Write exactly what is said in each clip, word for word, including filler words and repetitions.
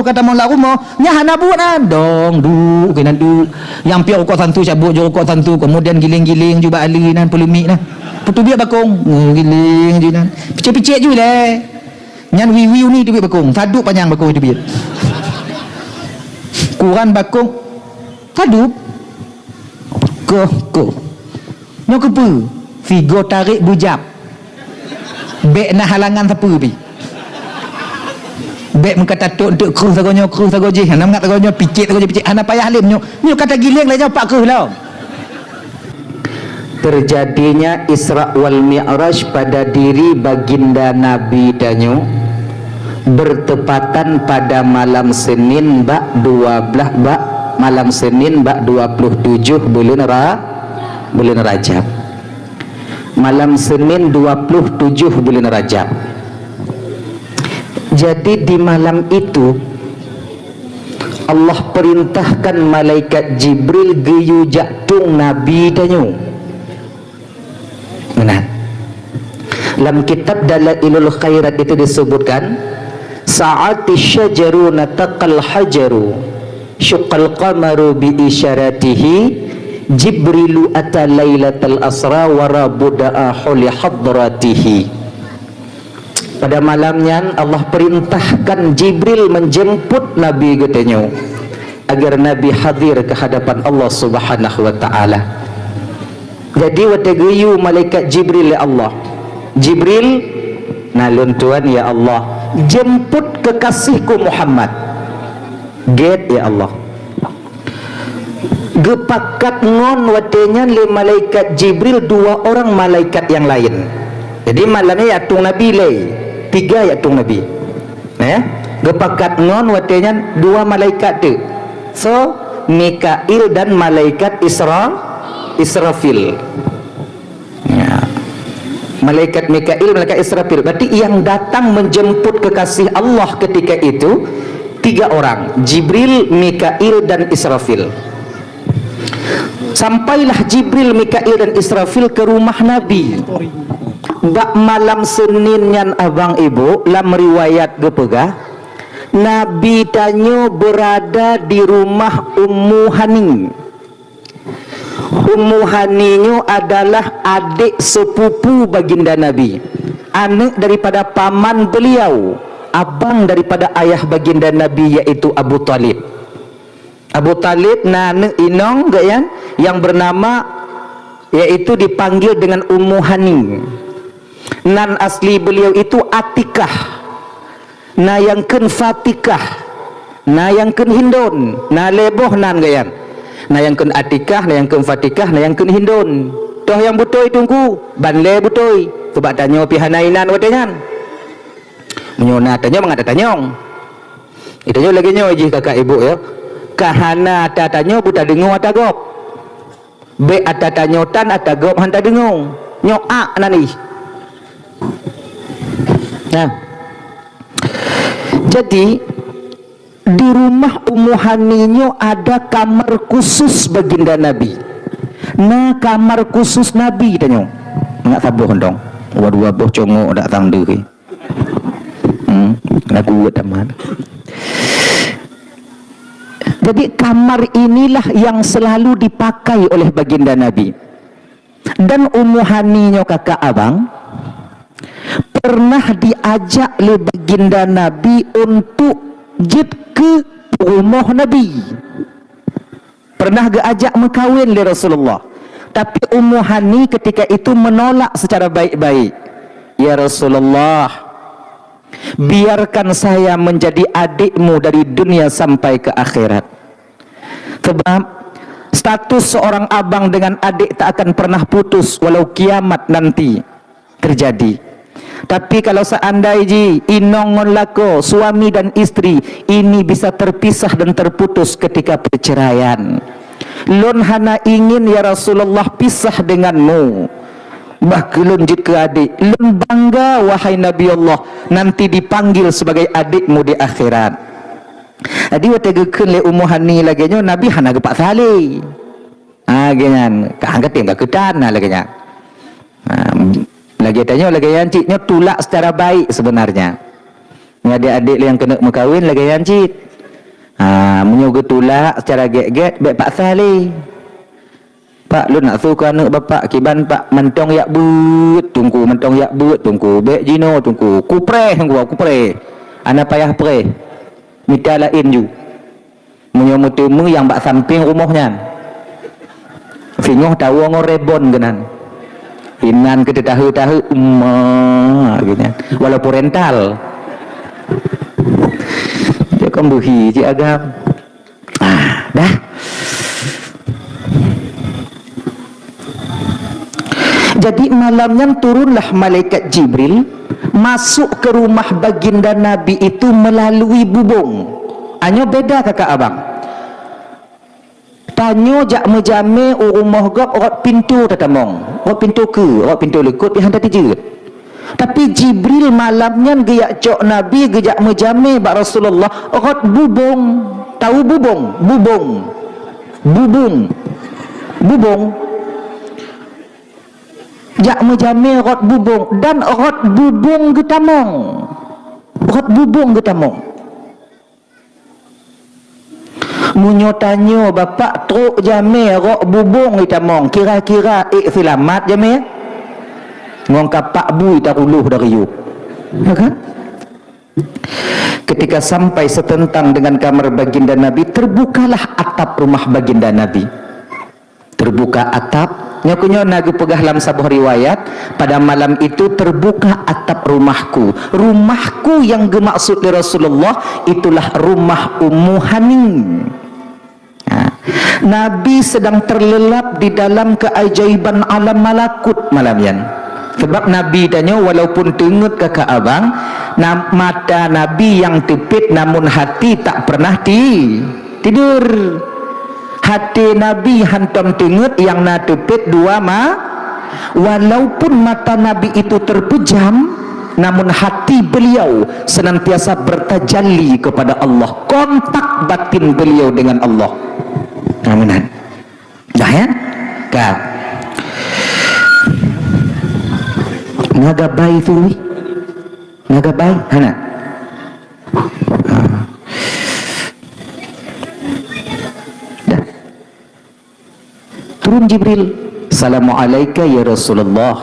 Ka tamong lam rumoh, nyan hana buet na. Dong, duek, keunan duek. Nyang piôh rukok santu cabot jih rukok santu, kemudian giléng-giléng jih bak ali nan, peuleumik na. Peuteubiet bakong, giléng jih nan. Picék-picék jih lé. Nyan wiwi uni teubiet bakong, sadup panyang bakong teubiet. Kuran bakong, sadup. Koh, koh. Nyoe keupeue? Sigoe tarek beujab. Bék na halangan sapeue pih. Bék meukatatôt eunteuk kreueh sagoe nyoe, kreueh sagoe jih, hana mangat sagoe nyoe, picék sagoe jih, picék, hana payah lé nyoe. Nyoe ka tagiléng lé nyoe pat kreueh lom. Terjadinya Isra wal Mi'raj pada diri baginda Nabi tanyoe bertepatan pada malam Senin bak dua belas, bak malam Senin bak dua puluh tujuh buleuen Ra-, buleuen Rajab. Malam Senin dua puluh tujuh buleuen Rajab. Jadi di malam itu Allah perintahkan malaikat Jibril geuyue jak tueng Nabi tanyoe. Meunan. Lam kitab Dalailul Khairat itu disebutkan, "Sa'ati syajaru nataqal hajaru, syuqqal qamaru bi isyaratihi, Jibrilu ata lailatal asra wa rabu da'ahu li hadratihi." Pada malam nyan, Allah perintahkan Jibril menjemput Nabi geutanyoe agar Nabi hadir ke hadapan Allah Subhanahu wa Ta'ala. Jadi, watée geuyue malaikat Jibril lé Allah, "Jibril, na lôn tuan, ya Allah, jemput kekasihku Muhammad." Gét, ya Allah. Geupakat ngon watée nyan lé malaikat Jibril dua orang malaikat nyang laén. Jadi, malam nyan jak tueng Nabi lé, tiga jak tueng Nabi. Eh, geupakat ngon watée nyan dua malaikat teuk. So, Mikail dan malaikat Isra-, Israfil. Ya. Malaikat Mikail, malaikat Israfil. Berarti yang datang menjemput kekasih Allah ketika itu tiga orang, Jibril, Mikail, dan Israfil. Sampailah Jibril, Mikail, dan Israfil ke rumah Nabi. Bak malam Senin nyan, abang ibu, lam riwayat geupeugah, Nabi tanyoe berada di rumah Ummu Hani. Ummu Hani nyoe adalah adék sepupu baginda Nabi, aneuk daripada paman beliau, abang daripada ayah baginda Nabi, yaitu Abu Thalib. Abu Thalib na aneuk inong geuh nyan nyang bernama, yaitu dipanggil dengan Ummu Hani. Nan asli beliau itu Atikah. Na nyang kheun Fatikah, na nyang kheun Hindon, na lhée boh nan geuh nyan. Na nyang kheun Atikah, na nyang kheun Fatikah, na nyang kheun Hindon. Toh nyang beutôi, Teungku? Ban lhée beutôi. Sabab tanyoe pih hana inan watée nyan. Meunyoe na tanyoe, mangat tatanyong. Tanyoe lagée nyoe jih kakak ibu, ya. Ka hana ata tanyoe, beutadeungoe ata gob. Bék ata tanyoe tan, ata gob han tadeungoe. Nyoe ak nan ih. Nah. Jadi, di rumah Ummu Hani nyoe ada kamar khusus baginda Nabi. Na kamar khusus Nabi tanyoe. Ingat saboh dong. Dua-dua boh congok dak tang deuh. Hmm, lagu buat tamat. Jadi, kamar inilah yang selalu dipakai oleh baginda Nabi. Dan Ummu Hani nyoe, kakak abang, pernah diajak lé baginda Nabi untuk jeuet keu rumoh Nabi. Pernah geuajak meukawen lé Rasulullah. Tapi Ummu Hani ketika itu menolak secara baik-baik. "Ya Rasulullah, biarkan saya menjadi adikmu dari dunia sampai ke akhirat. Sebab status seorang abang dengan adik tak akan pernah putus walau kiamat nanti terjadi. Tapi kalau seandai jih inong ngon lakoe, suami dan istri, ini bisa terpisah dan terputus ketika perceraian. Lôn hana ingin, ya Rasulullah, pisah denganmu. Bah keu lôn jeuet keu adék. Lôn bangga, wahai Nabi Allah, nanti dipanggil sebagai adikmu di akhirat." Jadi, watée geukheun lé Ummu Hani lagée nyoe, Nabi hana geupaksa lé. Ha, lagée nyan, ka han katem ka keutan, na lagée nyan. Ha, lagée tanyoe, lagée nyan cit nyoe tulak secara baik sebenarnya. Nyoe adék-adék nyang keuneuk meukawen lagée nyan cit. Ah, meunyoe geutulak secara gét-gét, bèk paksa lé. "Pak, lôn nak su keu aneuk Bapak, kiban Pak mantong jak beuet Teungku, mantong jak beuet Teungku, bèk jinoe Teungku, kupreh Teungku, kupreh." Hana payah preh. Mita laén ju. Meunyoe meuteumé nyang bak sampéng rumoh nyan, singoh tawoe ngon rebon keunan. Inan keu teutahe-tahe, "Uma," gitu kan. Walaupun rental. Dia kan beuhi cik agam. Ah, dah. Jadi, malam nyan turunlah malaikat Jibril masuk ke rumah baginda Nabi itu melalui bubông. Anyoe beda kakak abang. Tanyoe jak meujamé u rumoh gob rot pintoe tatamong, rot pintoe keue, rot pintoe likot pih hana tijeuet. Tapi Jibril malam nyan geujak cok Nabi geujak meujamé bak Rasulullah rot bubông. Tahu bubông? Bubông. Bubông. Bubông. Jak meujamé rot bubông dan rot bubông geutamong. Rot bubông geutamong. Meunyoe tanyoe Bapak trok jamé rot bubông itamong, kira-kira ék seulamat jamé? Ngon kapak bui taruloh dari yub. Ya kan? Ketika sampai setentang dengan kamar baginda Nabi, terbukalah atap rumah baginda Nabi. Terbuka atap. Nyoe keunyoe na geupeugah lam saboh riwayat, pada malam itu terbuka atap rumahku. Rumahku yang geumaksud lé Rasulullah itulah rumah Ummu Haning. Ha. Nabi sedang terlelap di dalam keajaiban alam malakut malam nyan. Sebab Nabi tanyoe walaupun teungeut kakak abang, na-, mata Nabi nyang teupet namun hati tak pernah ti-, tidur. Hati Nabi hantom teungeut nyang na teupet dua ma-, walaupun mata Nabi itu terpejam, namun hati beliau senantiasa bertajalli kepada Allah, kontak batin beliau dengan Allah. Amin. Dah ya? Ka. Ngaga bai tu ni. Ngaga bai, hana. Ha. Dah. Turun Jibril. "Assalamualaika ya Rasulullah."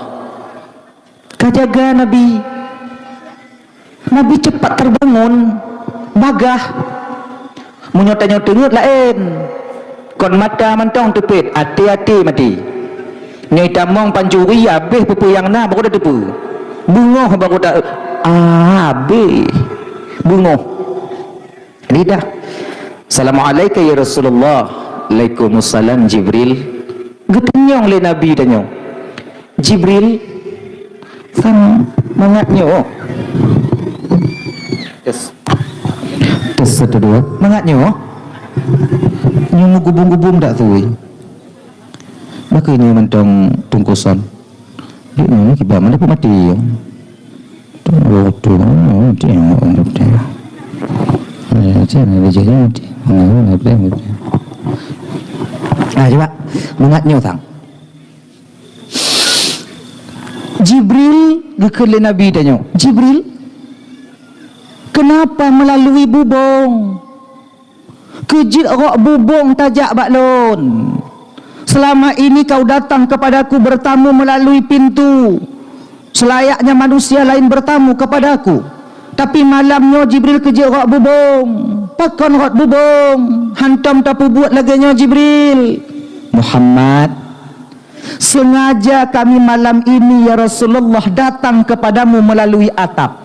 Ka jaga Nabi. Nabi cepat terbangun, bagah. Meunyoe tanyoe teungeut laén. Kon mata mantong teupet, até-até maté. Nyoe tamong pancuri, habéh peue-peue nyang na, baru tateupeue. Beungoh baru ta-, ah, habéh. Beungoh. Jadi dah. "Assalamualaika ya Rasulullah." "Waalaikumsalam Jibril." Geutanyong lé Nabi tanyoe. "Jibril, sang mangat nyoe." Tes. Tes satu, dua. "Mangat nyoe. Nyoe meugubum-gubum dak tui. Bak keuh nyoe mantong tungkosan." Dek nyoe kiban mana pun mati ya. Tu, tu, tu, tu, tu. Ya, tu, tu, tu, tu. Ah, cuba. Mangat nyoe sang. Jibril geukheun lé Nabi tanyoe. "Jibril, kenapa melalui bubông? Keu jeuet rot bubông tajak bak lôn. Selama ini kau datang kepadaku bertamu melalui pintu, selayaknya manusia lain bertamu kepadaku. Tapi malam nyoe Jibril keu jeuet rot bubông. Pakon rot bubông? Hantom tapeubuet lagée nyoe Jibril." "Muhammad, sengaja kami malam ini, ya Rasulullah, datang kepadamu melalui atap.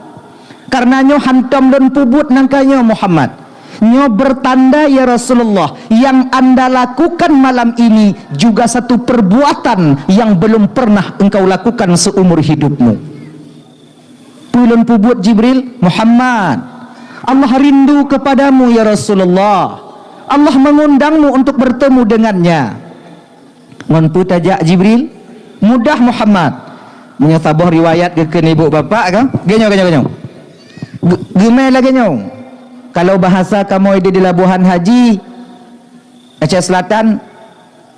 Karena nyoe hantom lôn peubuet nangka nyoe, Muhammad. Nyoe bertanda, ya Rasulullah, yang Anda lakukan malam ini juga satu perbuatan yang belum pernah engkau lakukan seumur hidupmu." "Peue lôn peubuet, Jibril?" "Muhammad, Allah rindu kepadamu, ya Rasulullah. Allah mengundangmu untuk bertemu dengannya." "Ngon peue tajak, Jibril?" "Mudah, Muhammad." Meunyoe saboh riwayat geukheun ibu bapak kan? Geunyoe, geunyoe, geunyoe. Ge-, geumé lagée nyoe. Kalau bahasa kamoe di, di Labuhan Haji, Aceh Selatan,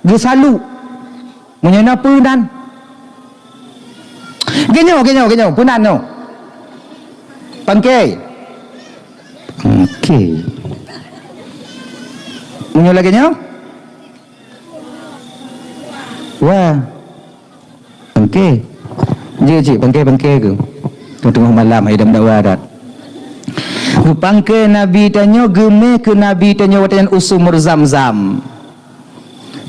geusalu. Meunyoe na peue nan? Geunyoe, geunyoe, geunyoe, peue nan nyoe? Pangke. Pangke. Meunyoe lagée nyoe? Wah. Pangke. Jeuet cit pangke-pangke keuh. Teungoh malam hai dam dakwa dat. Geupangke Nabi tanyoe, geumé keu Nabi tanyoe watée nyan u Sumur Zam-Zam.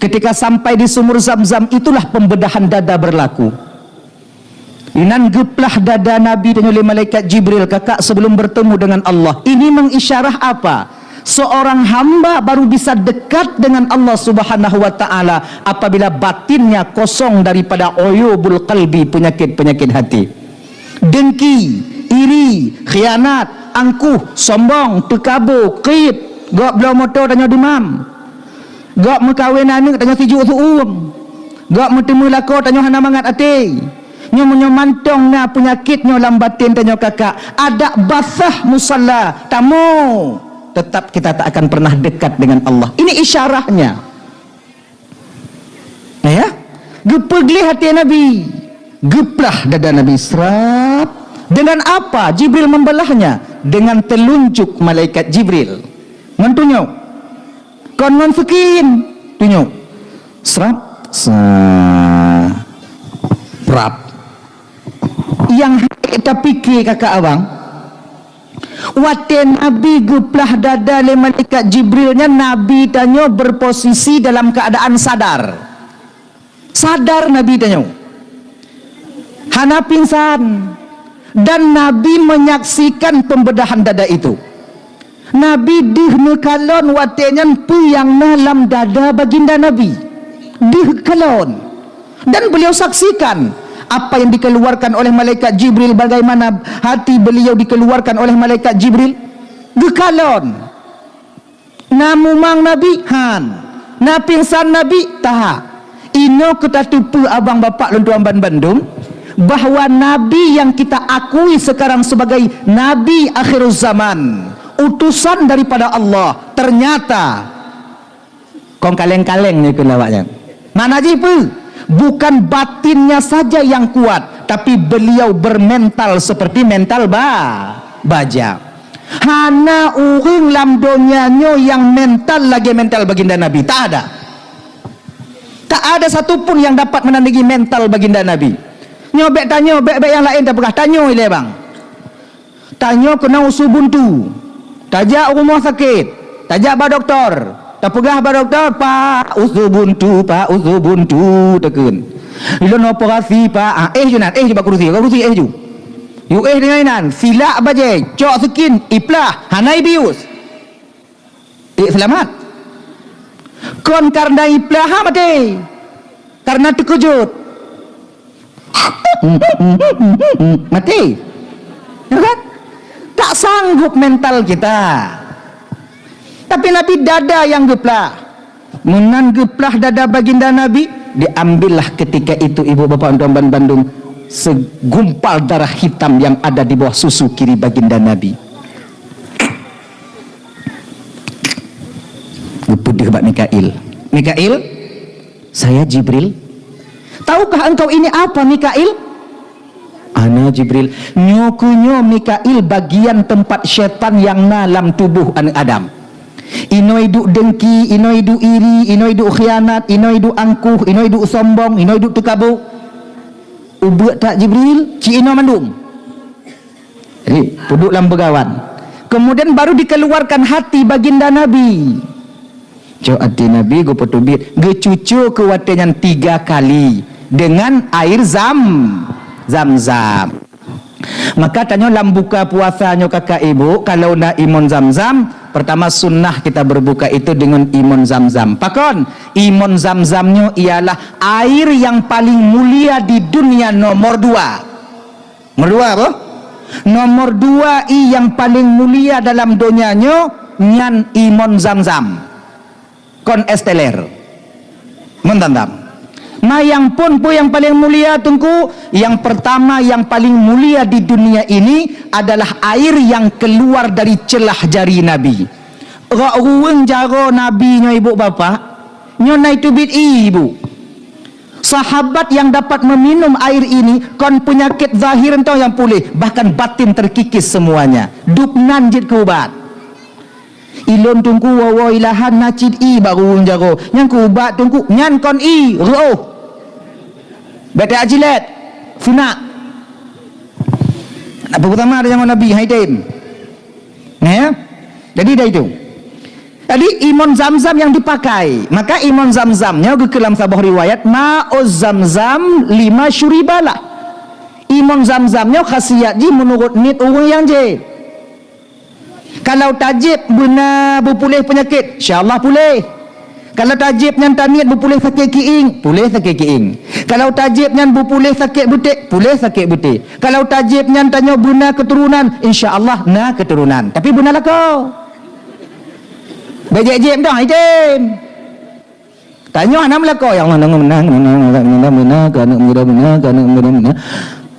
Ketika sampai di Sumur Zam-Zam, itulah pembedahan dada berlaku. Inan geuplah dada Nabi tanyoe lé malaikat Jibril, kakak, sebelum bertemu dengan Allah. Ini mengisyarah apa? Seorang hamba baru bisa dekat dengan Allah Subhanahu wa Ta'ala apabila batinnya kosong daripada uyubul qalbi, penyakit-penyakit hati. Dengki, iri, khianat, angkuh, sombong, teukabo, krit, gob bloe moto tanyoe dumam. Gob meukawen aneuëk tanyoe sijuek su-uem. Gob meuteumé lakoe tanyoe hana mangat até. Nyoe meunyoe mantong na peunyakét nyoe lam batén tanyoe kakak, adak basah musalla, tamu, tetap kita tak akan pernah dekat dengan Allah. Ini isyarahnya. Nah, ya, geupeugleh até Nabi, geuplah dada Nabi, srap. Dengan apa Jibril membelahnya? Dengan telunjuk malaikat Jibril. Ngon tunyok. Kon ngon sekin, tunyok. Srap, sa-, prap. Nyang hana tapike kakak abang, watée Nabi geuplah dada lé malaikat Jibril nyan, Nabi tanyoe berposisi dalam keadaan sadar. Sadar Nabi tanyoe. Hana pingsan. Dan Nabi menyaksikan pembedahan dada itu. Nabi deuh neukalon watée nyan peue nyang na lam dada baginda Nabi. Deuh kalon. Dan beliau saksikan apa yang dikeluarkan oleh malaikat Jibril, bagaimana hati beliau dikeluarkan oleh malaikat Jibril. Geukalon. Na mumang Nabi? Han. Na pingsan Nabi? Taha. Inoe keu tateupeue abang bapak lôn tuan banbandum, bahwa Nabi yang kita akui sekarang sebagai Nabi akhiruz zaman, utusan daripada Allah, ternyata kon kaleng-kaleng nyoe keu lawak nyan. Makna jih peue? Bukan batinnya saja yang kuat, tapi beliau bermental seperti mental ba-, baja. Hana ureuëng lam donya nyoe nyang mental lagée mental baginda Nabi. Tak ada. Tak ada satu pun yang dapat menandingi mental baginda Nabi. Nyoe bék tanyoe, bék-bék nyang laén tapeugah, tanyoe ilée bang. Tanyoe keunong usu buntu. Tajak u rumoh sakét, tajak bak dokto. Tapeugah bak dokto, "Pak, usu buntu, Pak, usu buntu," takheun. "Ilôn operasi, Pak." Ah, éh ju nan, éh ju bak kurusi, bak kurusi éh ju. Yue éh deungon inan, silak bajée, cok sekin, iplah, hana ibius. Ék seulamat. Kon kareuna iplah, ha, maté. Kareuna teukeujot. Maté. Ya kan? Tak sanggup mental kita. Tapi Nabi dada nyang geuplah. Meunan geuplah dada baginda Nabi, diambillah ketika itu, ibu bapak tuan banbandum, segumpal darah hitam yang ada di bawah susu kiri baginda Nabi. Geupeudeuh bak Mikail. "Mikail, saya Jibril." "Tahukah engkau ini apa, Mikail?" "Ana Jibril." "Nyoe keuh nyoe Mikail, bagian teumpat syaitan nyang na lam tuboh aneuëk Adam. Inoe duek deungki, inoe duek iri, inoe duek khianat, inoe duek angkuh, inoe duek sombong, inoe duek teukabo." "Ubeut that Jibril, ci inoe mandum." Jadi, peuduek lam beugawan. Kemudian baru dikeluarkan hati baginda Nabi. Cok hati Nabi geupeuteubiet, geucuco keu watée nyan tiga kali dengan air zam-, zam-zam. Maka tanyoe lam buka puasa nyoe kakak ibu, kalau na imon zam-zam, pertama sunnah kita berbuka itu dengan imon zam-zam. Pakon? Imon zam-zam nyoe ialah air yang paling mulia di dunia nomor dua. Nomor dua apa? Nomor dua i nyang paleng mulia dalam donya nyoe nyan imon zam-zam. Kon es teler. Mon zam-zam. Nah, nyang phon peue nyang paleng mulia, Teungku? Nyang pertama, nyang paling mulia di dunia ini adalah air yang keluar dari celah jari Nabi. Rok ruweueng jaroe Nabi nyoe, ibu bapak, nyoe na iteubiet ié, ibu. Sahabat yang dapat meminum air ini, kon peunyakét zahir mantong nyang puléh, bahkan batin terkikis semuanya. Dub nan jeuet keu ubat. Ilôn Teungku woe-woe ilahan na cit ié bak ruweueng jaroe. Nyang keu ubat Teungku, nyan kon ié, reuôh. Bèk tajak jilet. Sunat. Nak peugah sama deungon Nabi, hai tem. Nah, ya? Jadi dah itu. Jadi, imon Zamzam nyang dipakai. Maka imon Zamzam nyoe geukheun lam saboh riwayat, "Ma'uz Zamzam lima syuribalah." Imon Zamzam nyoe khasiat jih meunurot niet ureueng nyang jieb. Kalau tajieb beuna beupuléh peunyakét, insya Allah puléh. Kalau tajieb nyan taniet beupuléh sakét kiéng, puléh sakét kiéng. Kalau tajieb nyan beupuléh sakét beutek, puléh sakét beutek. Kalau tajieb nyan tanyoe beuna keuturonan, insya Allah na keuturonan. Tapi beuna lakoe. Bèk jieb-jieb dah, item. Tanyoe hana meulakoe, "Ya Allah, nang meunang, nang meunang, meunang, meunang, keu aneuk muda meunang, keu aneuk muda meunang."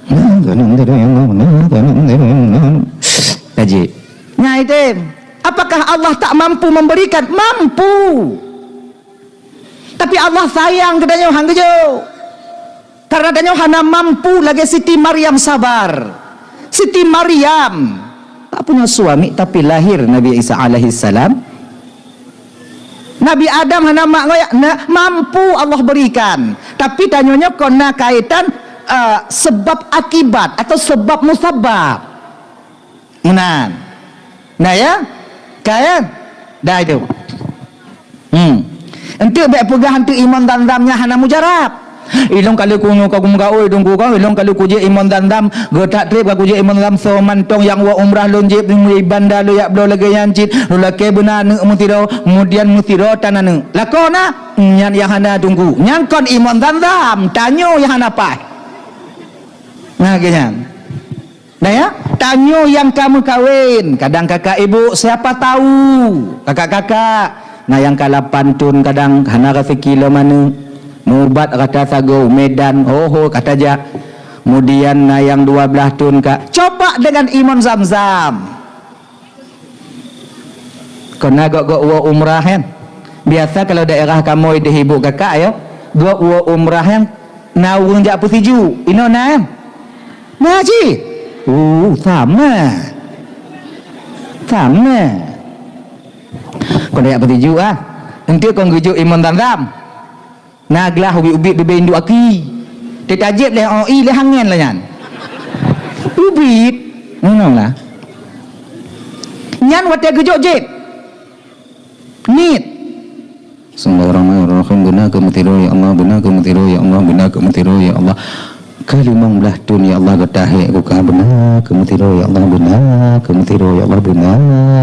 Meunang, keu aneuk muda, ya Allah, meunang, keu aneuk muda, meunang. Tajieb. Nyan item. Apakah Allah tak mampu memberikan? Mampu. Tapi Allah sayang keu tanyoe, han geujok. Karena tanyoe hana mampu lagèe Siti Maryam sabar. Siti Maryam tak punya suami, tapi lahir Nabi Isa alaihissalam. Nabi Adam hana mak ngon ayah, na, mampu Allah berikan. Tapi tanyoe nyoe kon na kaitan, eh, sebab akibat atau sebab musabab. Meunan. Nah, ya? Ka, ya? Dah itu. Hmm. Enteuk bèk peugah enteuk imon Zamzam nyan hana mujarab. Ilôn kali ku nyoe ka geumeugawôi Teungku ka, ilôn kali ku jieb imon Zamzam, geutak trép ka ku jieb imon Zamzam, soe mantong nyang woe umrah lôn jieb, di banda lôn jak bloe lagèe nyan cit, lôn lakèe beuna aneuk meusidroe, kemudian meusidroe tan aneuk. Lakoe na, nyan nyang hana Teungku. Nyan kon imon Zamzam, tanyoe nyang hana paih. Nah, lagèe nyan. Nah, ya, tanyoe nyang ka meukawen, kadang kakak ibu, siapa tahu, kakak-kakak, na nyang ka lapan thon kadang hana raseuki lom aneuk, meuubat rata sagoe, Medan, ho-ho ka tajak. Kemudian na nyang dua blah thon ka, coba dengan imon Zamzam. Kon na gok-gok woe umrah, kan? Biasa kalau daerah kamoe di Hibuk Kakak, ya, gok woe umrah, kan? Na ureueng jak peusijuek, inoe na, kan? Na cit. Uh, sama. Sama. Kon jak peusijuek, ah. Enteuk kon geujok imon Zamzam. Na glah ubit-ubit bibée induek aki. Teutajeb lé O I lé hangen lagèe nyan. Ubit. Ngono lah. Nyan watèe geujok jép. Niet. Bismillahirrahmanirrahim. Beuna keu meusidroe ya Allah, beuna keu meusidroe ya Allah, beuna keu meusidroe ya Allah. Ka limong blah thon ya Allah, geutahek ku ka beuna keu meusidroe ya Allah, beuna keu meusidroe ya Allah, beuna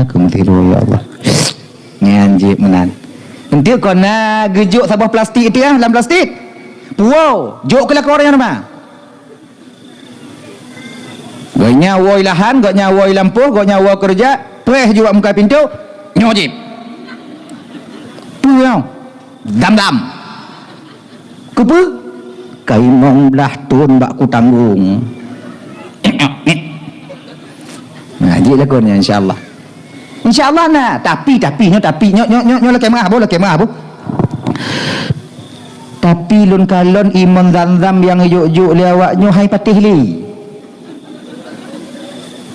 keu meusidroe ya Allah. Nyan jép meunan. Enteuk kon na geujok saboh plastik teuh lam plastik. Puwoe, jok keu lakoe ureueng nyan teuma. Gobnyan woe i lahan, gobnyan woe i lampôh, gobnyan woe keureuja, preh jeuet bak muka pintoe, nyoe jép. Peue nyoe? Dam-dam. Keupeue? Ka limong blah thon bak kutanggong. Nah, jeuet lakoe nyan, insya Allah. Insya Allah na. Tapi, tapi, nyoe tapi, nyoe, nyoe, nyoe, nyoe lakèe meu'ah boh, lakèe meu'ah boh. Tapi lôn kalon imon Zamzam nyang jok-jok lé awak nyoe hai patéh lé.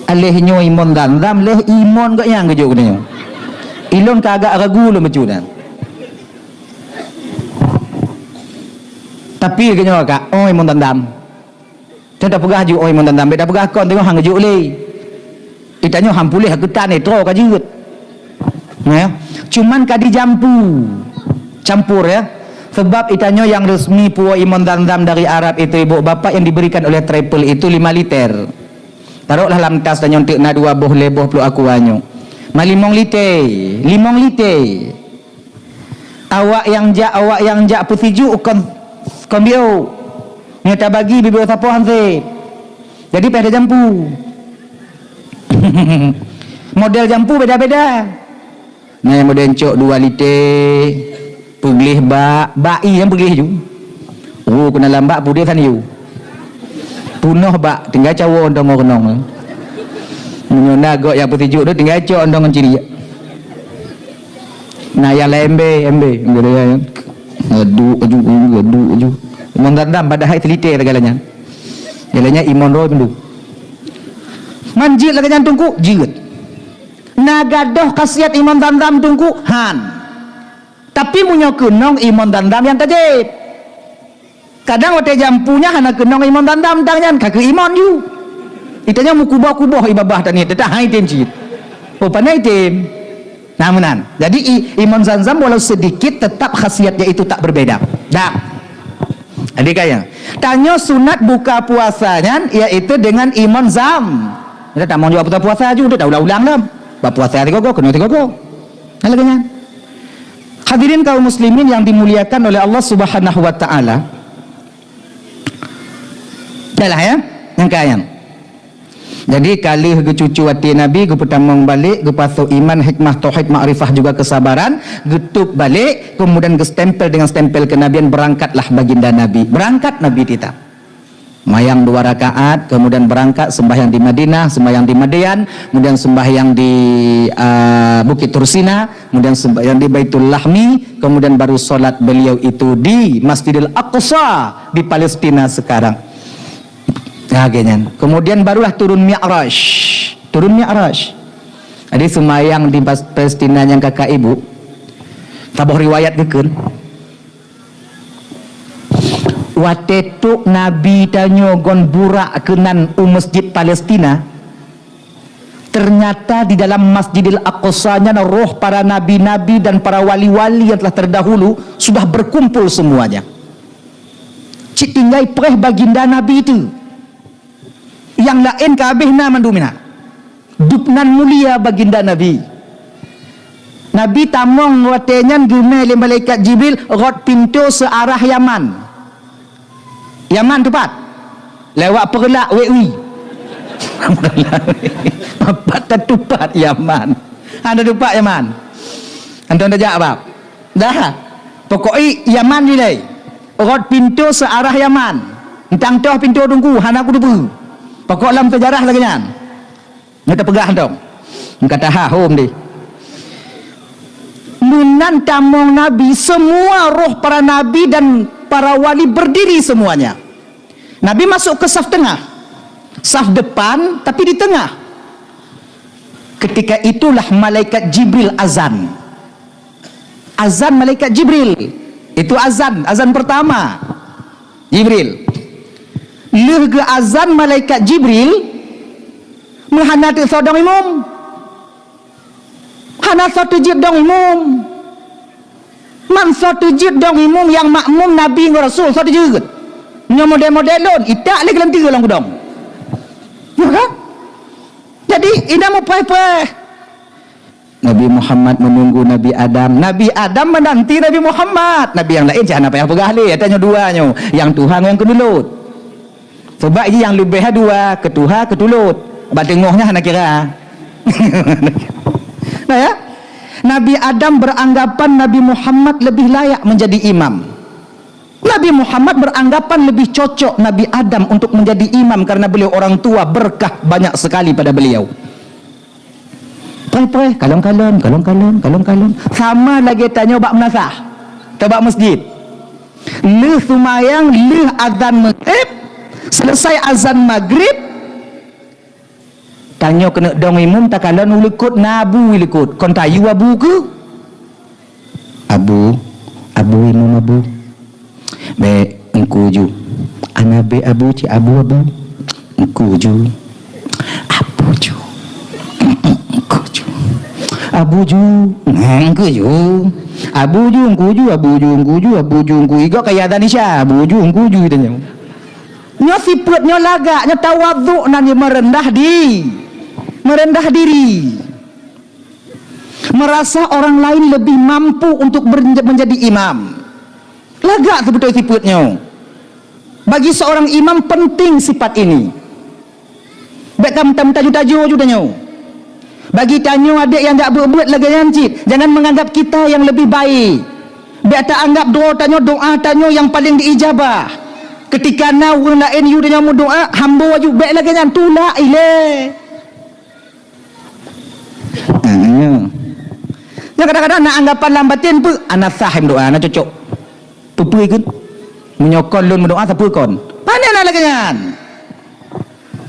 Aléh nyoe imon Zamzam, lheuh imon gobnyan geujok keunoe. Ilôn ka agak ragu lôn bacut nyan. Tapi lagèe nyoe ka, oh, imon Zamzam. Teuh tapeugah ju, oh, imon Zamzam, bèk tapeugah kon, teungoh han geujok lé. Di tanyoe han puléh keutan, eh, troe ka jeuet. Ya. Cuman ka dijampu. Campur, ya. Sebab di tanyoe nyang resmi puwoe imon Zamzam dari Arab itu, ibu bapak, yang diberikan oleh travel itu lima liter. Taroklah lam tas tanyoe teuk na dua boh, lhèe boh pluek aqua nyoe. Ma limong liter, limong liter. Awak nyang jak, awak nyang jak peusijuek kon, kon biôh. Nyoe tabagi bibioh sapoh han sép. Jadi payah tajampu. Model jampu beda-beda. Na nyang model cok dua liter, peugleh bak, bak ie nyang peugleh ju. Oh, keunan lam bak pudeh san yue. Punoh bak, tinggai cawoe ontong ngon keunong. Meunyoe na gok nyang peusijuek tu, tinggai cok ontong ngon ciriek. Na nyang laén ember, ember, ember raya nyan. Ngaduk aju, ngaduk aju. Imon Zamzam padahai seuliter segala nyan. Segala nyan imon roh pindu. Man jeuet lagèe nyan teungku, jeuet. Na gadôh khasiat iman Zamzam Teungku? Han. Tapi meunyoe keunong iman Zamzam nyang ka jép. Kadang watée jampu nyan hana keunong iman Zamzam, tang nyan ka keu iman ju. Itanyoe meukuboh-kuboh ié babah taniet, teutap hai item cit. Oh, pane item. Nah, meunan. Jadi, i-, iman Zamzam walau sedikit tetap khasiatnya itu tak berbeda. Dah. Jadi kaya. Tanyoe sunat buka puasa nyan, yaitu dengan iman Zam. Kita tak mau jawab buka puasa ju, kita ulang-ulang dah. Buka puasa tiga go, kena tiga go. Nah, lagée nyan. Hadirin kaum muslimin yang dimuliakan oleh Allah Subhanahu wa taala. Yalah ya, nyang kaya. Jadi, ka lheueh geucucu até Nabi, geupeutamong balek, geupasoe iman, hikmah, tauhid, makrifah, juga kesabaran, geutôb balek, kemudian geustempel dengan stempel kenabian, berangkatlah baginda Nabi. Berangkat Nabi tita. Mayang dua rakaat, kemudian berangkat sembahyang di Madinah, sembahyang di Madian, kemudian sembahyang di, ah, Bukit Tursina, kemudian sembahyang di Baitul Lahmi, kemudian baru solat beliau itu di Masjidil Aqsa di Palestina sekarang. Ya, geuh nyan. Kemudian barulah turun Mi'raj. Turun Mi'raj. Jadi, seumayang di Pas-, Palestina nyang kakak ibu, saboh riwayat geukheun, watée trok Nabi tanyoe ngon burak keunan u Masjid Palestina, ternyata di dalam Masjidil Aqsa nyan roh para nabi-nabi dan para wali-wali yang telah terdahulu sudah berkumpul semuanya. Cit tinggai preh baginda Nabi itu. Nyang laén ka habéh na mandum na. Dubnan mulia baginda Nabi. Nabi tamong watée nyan geumé lé malaikat Jibril rot pintoe seuarah Yaman. Yaman teupat. Lewat Peureulak, Wekwi. Pat tatupat Yaman. Hana tatupat Yaman. Anton tajak bab. Dah. Pokok i Yaman dilai. Rot pintoe seuarah Yaman. Entang toh pintoe Teungku, hana kuteupeue. Pokok lam sejarah lagée nyan. Nyoe tapeugah dong. Engka taha hom deh. Meunan tamong Nabi, semua roh para nabi dan para wali berdiri semuanya. Nabi masuk ke saf tengah. Saf depan, tapi di tengah. Ketika itulah malaikat Jibril azan. Azan malaikat Jibril. Itu azan, azan pertama. Jibril. Lheueh geuazan malaikat Jibril, meuhana teuk soe dong imum. Hana soe teujeuet dong imum. Man soe teujeuet dong imum nyang makmum Nabi ngon Rasul, soe teujeuet. Nyoe model-model lôn, itak lé geulanteue lam gudong. Ya kan? Jadi, inong mupreh-preh. Nabi Muhammad menunggu Nabi Adam. Nabi Adam menanti Nabi Muhammad. Nabi nyang laén cit hana payah peugah lé. Ata nyoe dua nyoe. Nyang tuha ngon nyang keudulot. Sebab nyang leubeh dua, keu tuha, keu tulot. Bak teungoh nyan hana kira. Nah, ya? Nabi Adam beranggapan Nabi Muhammad lebih layak menjadi imam. Nabi Muhammad beranggapan lebih cocok Nabi Adam untuk menjadi imam karena beliau orang tua, berkah banyak sekali pada beliau. Preh-preh, kalon-kalon, kalon-kalon, kalon-kalon. Sama lagée tanyoe bak meunasah, atau bak masjid. Lheueh seumayang, lheueh azan maghrib, selesai azan maghrib, tanyoe keuneuk dong imum, takalon u likot na abu u likot. Kon tayue abu keuh? Abu, abu imum abu. Bék, engku ju. Ana bék abu cit abu abu. Engku ju. Abu ju. Engku ju. Abu ju. Engku ju. Abu ju, engku ju, abu ju, engku ju, abu ju, engku. Igok kaya Danisha, abu ju, engku ju tanyoe. Nyoe sifeuet nyoe lagak, nyoe tawadhu nan meureudah di-, meureudah diri. Merasa orang lain lebih mampu untuk ber-, menjadi imam. Lagak seubeutôi sifeuet nyoe. Bagi seorang imam penting sifat ini. Bék ka meuta-, meutaju-taju ju tanyoe. Bagi tanyoe adék nyang jak beuet-beuet lagée nyan cit, jangan menganggap kita yang lebih baik. Bék taanggap droe tanyoe, doa tanyoe nyang paleng diijabah. Ketika na ureuëng laén yue tanyoe meudoa, hambo aju, bék lagée nyan, tulak ilée. Ha, nyoe. Nyoe kadang-kadang na anggapan lam batin peue, ana sah meudoa, ana cocok. Peue-peue ikheun? Meunyoe kon lôn meudoa, sapeue kon? Pane na lagée nyan?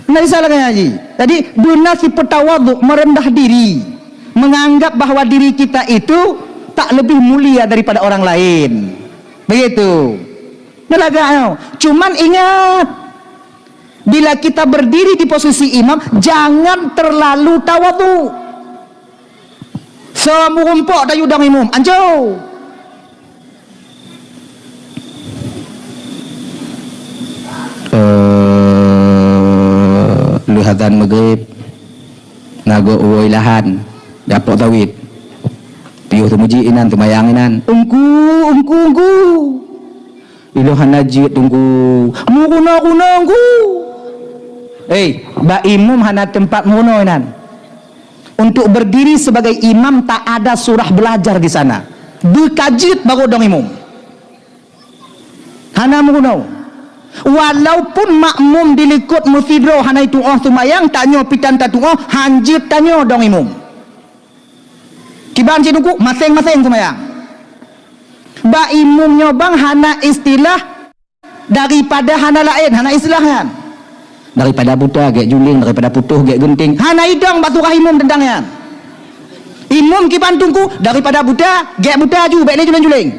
Na bisa lagée nyan jih. Jadi, beuna sifeuet tawadhu, meureundah diri. Menganggap bahwa diri kita itu tak lebih mulia daripada orang lain. Begitu. Nyan lagak nyoe. Cuman ingat, bila kita berdiri di posisi imam, jangan terlalu tawadhu. Soe meurumpok tayue dong imum, anco. Eh, lheueh azan Maghrib, na gob woe lahan, japok sawit. Piôh teumeujiek inan, teumayang inan. Ungku, ungku, ungku. Ilôn hana jeuet, Teungku. Meurunoe-runoe, Teungku. Eh, bak imum hana teumpat meurunoe inan. Untuk berdiri sebagai imam, tak ada surah belajar di sana. Beukajeuet baru dong imum. Hana meurunoe. Walaupun makmum di likot meusidroe hana itu'oh seumayang, tanyoe pih tan tatu'oh, hanjeuet tanyoe dong imum. Kiban cit Teungku, maséng-maséng seumayang. Bak imum nyoe bang hana istilah daripada hana laén, hana istilah nyan. Daripada buta gét juléng, daripada putôh gét geunteng. Hana idong bak surah imum teuntang nyan. Imum kiban Teungku, daripada buta gét buta aju, bék lé juléng-juléng.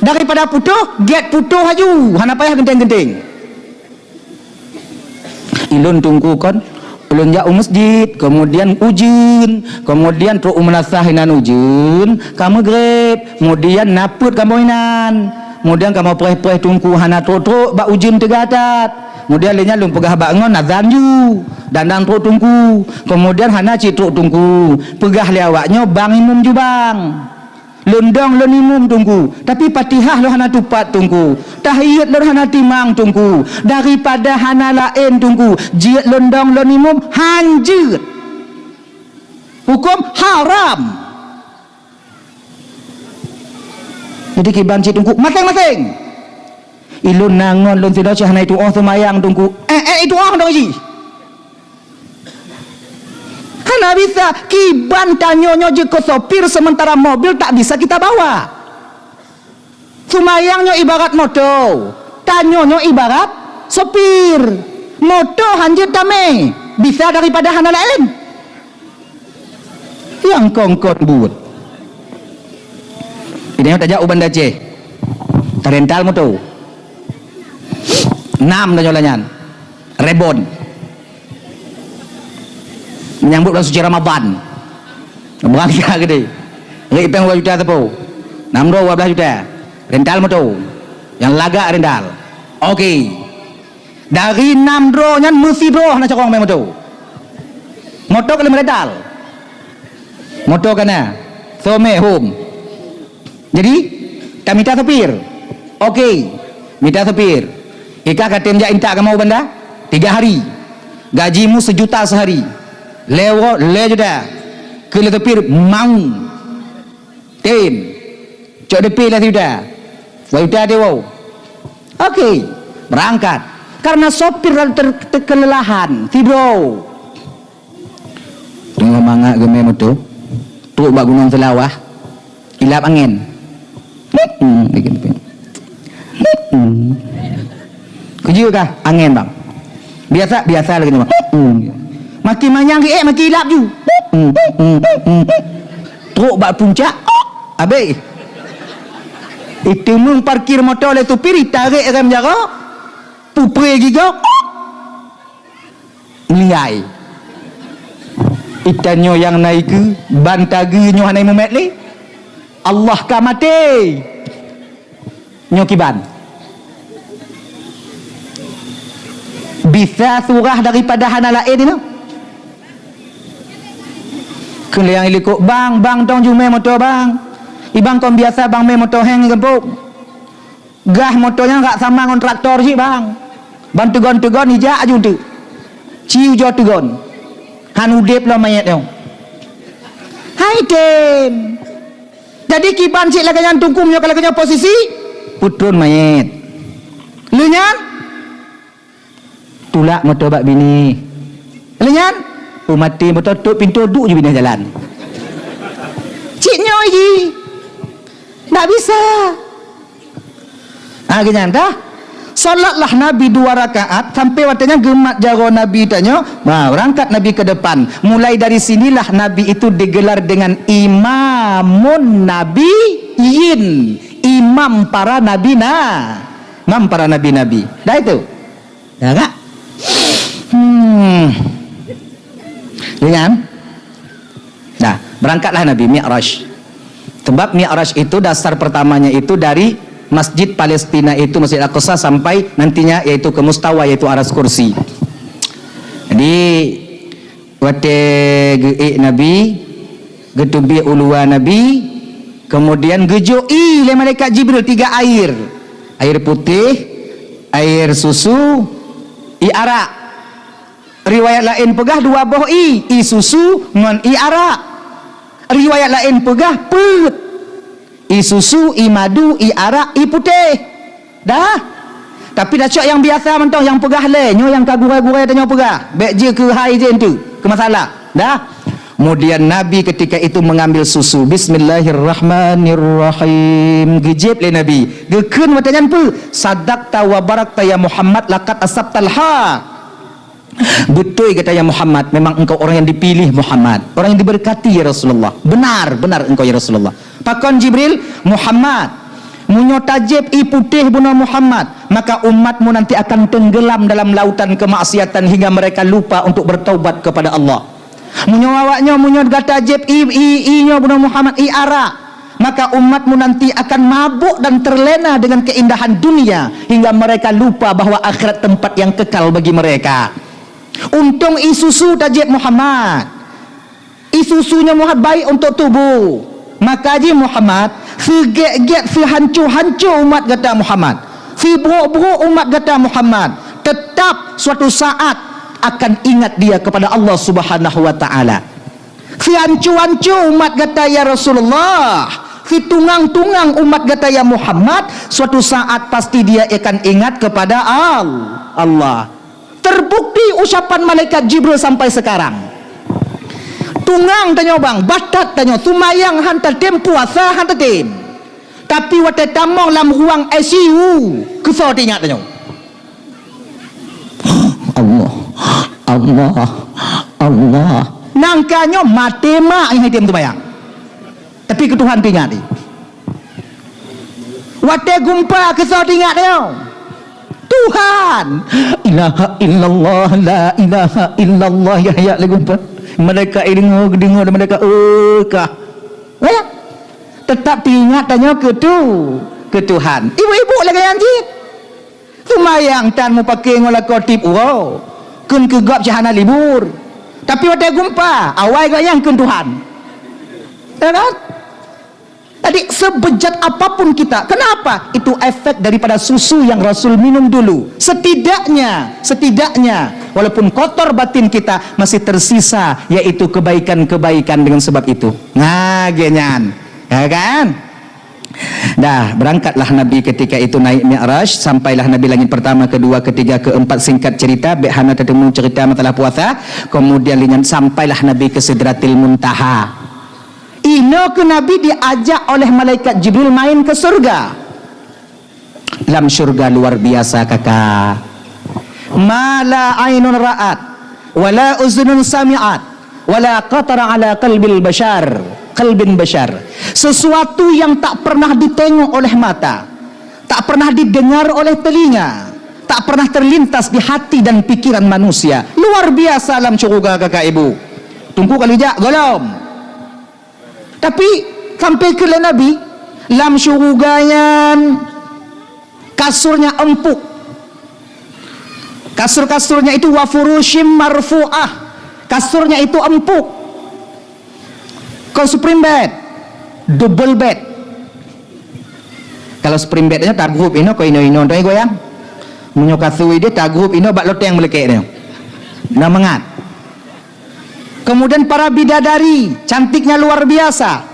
Daripada putôh gét putôh aju, hana payah geunteng-geunteng. Ilôn Teungku kon, ulôn jak u masjid, kemudian ujeuen, kemudian trok u meunasah inan ujeuen, ka Maghrib, kemudian na peuet kamoe inan. Kemudian kamoe preh-preh Teungku hana trok-trok bak ujeuen teuga that. Kemudian lé nyan lôn peugah bak ngon azan ju, dan-dan trok Teungku. Kemudian hana cit trok Teungku, peugah lé awak nyoe bang imum ju bang. Lôn dong lôn imum Teungku, tapi Fatihah lôn hana tupat Teungku. Tahiyat lôn hana timang Teungku. Daripada hana laén Teungku, jeuet lôn dong lôn imum hanjeuet. Huköm haram. Jadi kiban cit Teungku, maséng-maséng. Ilôn na ngon lôn sidroe cit hana itu'oh seumayang Teungku. Eh, eh, itu'oh dong jih. Hana bisa, kiban tanyoe nyoe jeuet keu sopir sementara mobil tak bisa kita bawa. Seumayang nyoe ibarat moto, tanyoe nyoe ibarat sopir. Moto hanjeuet damé, bisa daripada hana laén. Nyang kon-kon buet. Pih nyoe tajak u Banda Aceh. Tarental moto. Nam tanyoe lah nyan. Rebon. Menyambut bulan suci Ramadan. Beurangkat keudéh. Ri péng dua juta sapo. Nam droe dua belas juta. Rental moto. Nyang lagak rental. Oke. Dari nam droe nyan meusidroe hana carông mé moto. Moto ka lheueh meurental. Moto ka na. Soe mé hom. Jadi, tamita sopir. Oke, mita sopir. Ika ka tem jak intat kamoe u Banda? Tiga hari. Gajimu sejuta sehari. Lé woe, lé juta. Keu lé sopir mau. Tem. Cok D P lé sijuta. Dua juta deh woe. Oke, berangkat. Karena sopir ter-, ter-, kelelahan, sidroe. Teungoh mangat geumé moto, trok bak Gunong Seulawah, ilap angén. Hmm, hmm. Keujeuet kah angén, bang? Biasa, biasa lagèe nyoe, bang. Hmm. Makin manyang riek, makin ilap ju. Hmm, hmm, hmm. Trok bak puncak, abéh. Iteumeung parkir moto lé supir, itarek rem jaroe, pupré gigong. Meulinggai. Itanyoe nyang na ikeue, ban tageue nyoe hana imumet lé. Allah ka maté. Nyoe kiban. Bisa surah daripada hana laén nyoe. Keu lé nyang ilikot, "Bang, bang, tong jumé moto, bang. Ibang kon biasa bang mé moto héng di gampông." Gah moto nyan rak sama ngon traktor cit, bang. Ban teugon-teugon ijak aju teuk. Ci ujoe teugon. Han udeb lom manyét nyoe. Hai tem. Jadi kiban cit lagèe nyan tungkum nyoe ka lagèe nyoe posisi, peutron manyét. Lheueh nyan, tulak moto bak binéh. Lheueh nyan, peumaté moto, tôp pintoe, duek ju binéh jalan. Cit nyoe jih. Ndak bisa. Ah, geuh nyan kah? Salatlah Nabi dua rakaat, sampai watée nyan geumat jaroe Nabi tanyoe, nah, berangkat Nabi ke depan. Mulai dari sinilah Nabi itu digelar dengan Imamun Nabiyyin, imam para nabi na, imam para nabi-nabi. Dah itu. Dah tak? Hmm. Dengan Nah, berangkatlah Nabi Mi'raj. Sebab Mi'raj itu dasar pertamanya itu dari Masjid Palestina itu, Masjid Aqsa, sampai nantinya yaitu ke mustawa, yaitu aras kursi. Jadi, watée geuék Nabi, geuteubiet u luwa Nabi, kemudian geujok ie lé malaikat Jibril tiga air. Air putih, air susu, ie arak. Riwayat laén peugah dua boh ie, ie susu ngon ie arak. Riwayat laén peugah peuet. Ie susu, ie madu, ie arak, ie putéh. Dah. Tapi dah cok nyang biasa mantong, nyang peugah lé, nyoe nyang ka gurée-gurée tanyoe peugah. Bék jeuet keu hai jeuet enteuk, keu masalah. Dah. Kemudian Nabi ketika itu mengambil susu. Bismillahirrahmanirrahim. Geujép lé Nabi. Geukheun watée nyan peue? Sadaqta wa barakta ya Muhammad, laqad asabtal haq. Beutôi gata ya Muhammad, memang engkau orang yang dipilih Muhammad, orang yang diberkati ya Rasulullah. Benar, benar engkau ya Rasulullah. Pakon Jibril? Muhammad, meunyoe tajép ie putéh bunoe Muhammad, maka umatmu nanti akan tenggelam dalam lautan kemaksiatan hingga mereka lupa untuk bertaubat kepada Allah. Meunyoe awaknyoe, meunyoe gata jép ie, ie, ie nyoe bunoe Muhammad, ie arak, maka umatmu nanti akan mabuk dan terlena dengan keindahan dunia hingga mereka lupa bahwa akhirat tempat yang kekal bagi mereka. Untông ie susu tajép Muhammad. Ie susu nyoe Muhammad baik untuk tubuh. Maka jih Muhammad, seugét-gét, seuhanco-hanco umat gata Muhammad, siburuk-buruk umat gata Muhammad, tetap suatu saat akan ingat dia kepada Allah Subhanahu wa Ta'ala. Seuhanco-hanco umat gata ya Rasulullah, situngang-tungang umat gata ya Muhammad, suatu saat pasti dia akan ingat kepada Al-, Allah. Terbukti ucapan malaikat Jibril sampai sekarang. Tungang tanyoe bang, batat tanyoe, seumayang han tatem, puasa han tatem. Tapi watée tamong lam ruang I C U, keusoe teuingat tanyoe. Allah, Allah, Allah. Nangka nyoe maté mak nyang item seumayang. Tapi keu Tuhan teuingat. Watée gumpa keusoe teuingat nyoe. Tuhan. Ilaha illallah, la ilaha illallah, ya, ya, lé gumpa. Malaikat deungoe, deungoe, malaikat, "Eh, kah." Ya. Tetap teuingat tanyoe keu tu, keu Tuhan. Ibu-ibu lagée nyan cit. Seumayang tan mupakè ngon lakoe tiep uroe. Kheun keu gob cit hana libur. Tapi watée gumpa, awai gobnyan kheun Tuhan. Ya kan? Jadi, sebejat apapun kita, kenapa? Itu efek daripada susu yang Rasul minum dulu. Setidaknya, setidaknya, walaupun kotor batin kita, masih tersisa, yaitu kebaikan-kebaikan dengan sebab itu. Nah, gobnyan. Ya kan? Dah, berangkatlah Nabi ketika itu naik Mi'raj, sampailah Nabi langit pertama, kedua, ketiga, keempat, singkat cerita, bék hana teuteumu cerita masalah puasa, kemudian lé nyan sampailah Nabi ke Sidratil Muntaha. Inoe keuh Nabi diajak oleh malaikat Jibril main ke surga. Lam syurga luar biasa, kakak. Ma la ainun ra'at, wa la uzunun sami'at, wa la khatara ala qalbil bashar, qalbin bashar. Sesuatu yang tak pernah ditengok oleh mata, tak pernah didengar oleh telinga, tak pernah terlintas di hati dan pikiran manusia. Luar biasa lam syurga, kakak ibu. Teungku ka lheueh jak? Golom. Tapi, sampai kheun lé Nabi, lam syurga nyan kasurnya empuk. Kasur-kasurnya itu wa furushim marfu'ah. Kasurnya itu empuk. Kon spring bed, double bed. Kalau spring bed nyan tagrup inoe, kon inoe-inoe tu goyang. Meunyoe kasur idéh tagrup inoe bak loteng meulekek nyoe. Na mangat. Kemudian para bidadari, cantiknya luar biasa.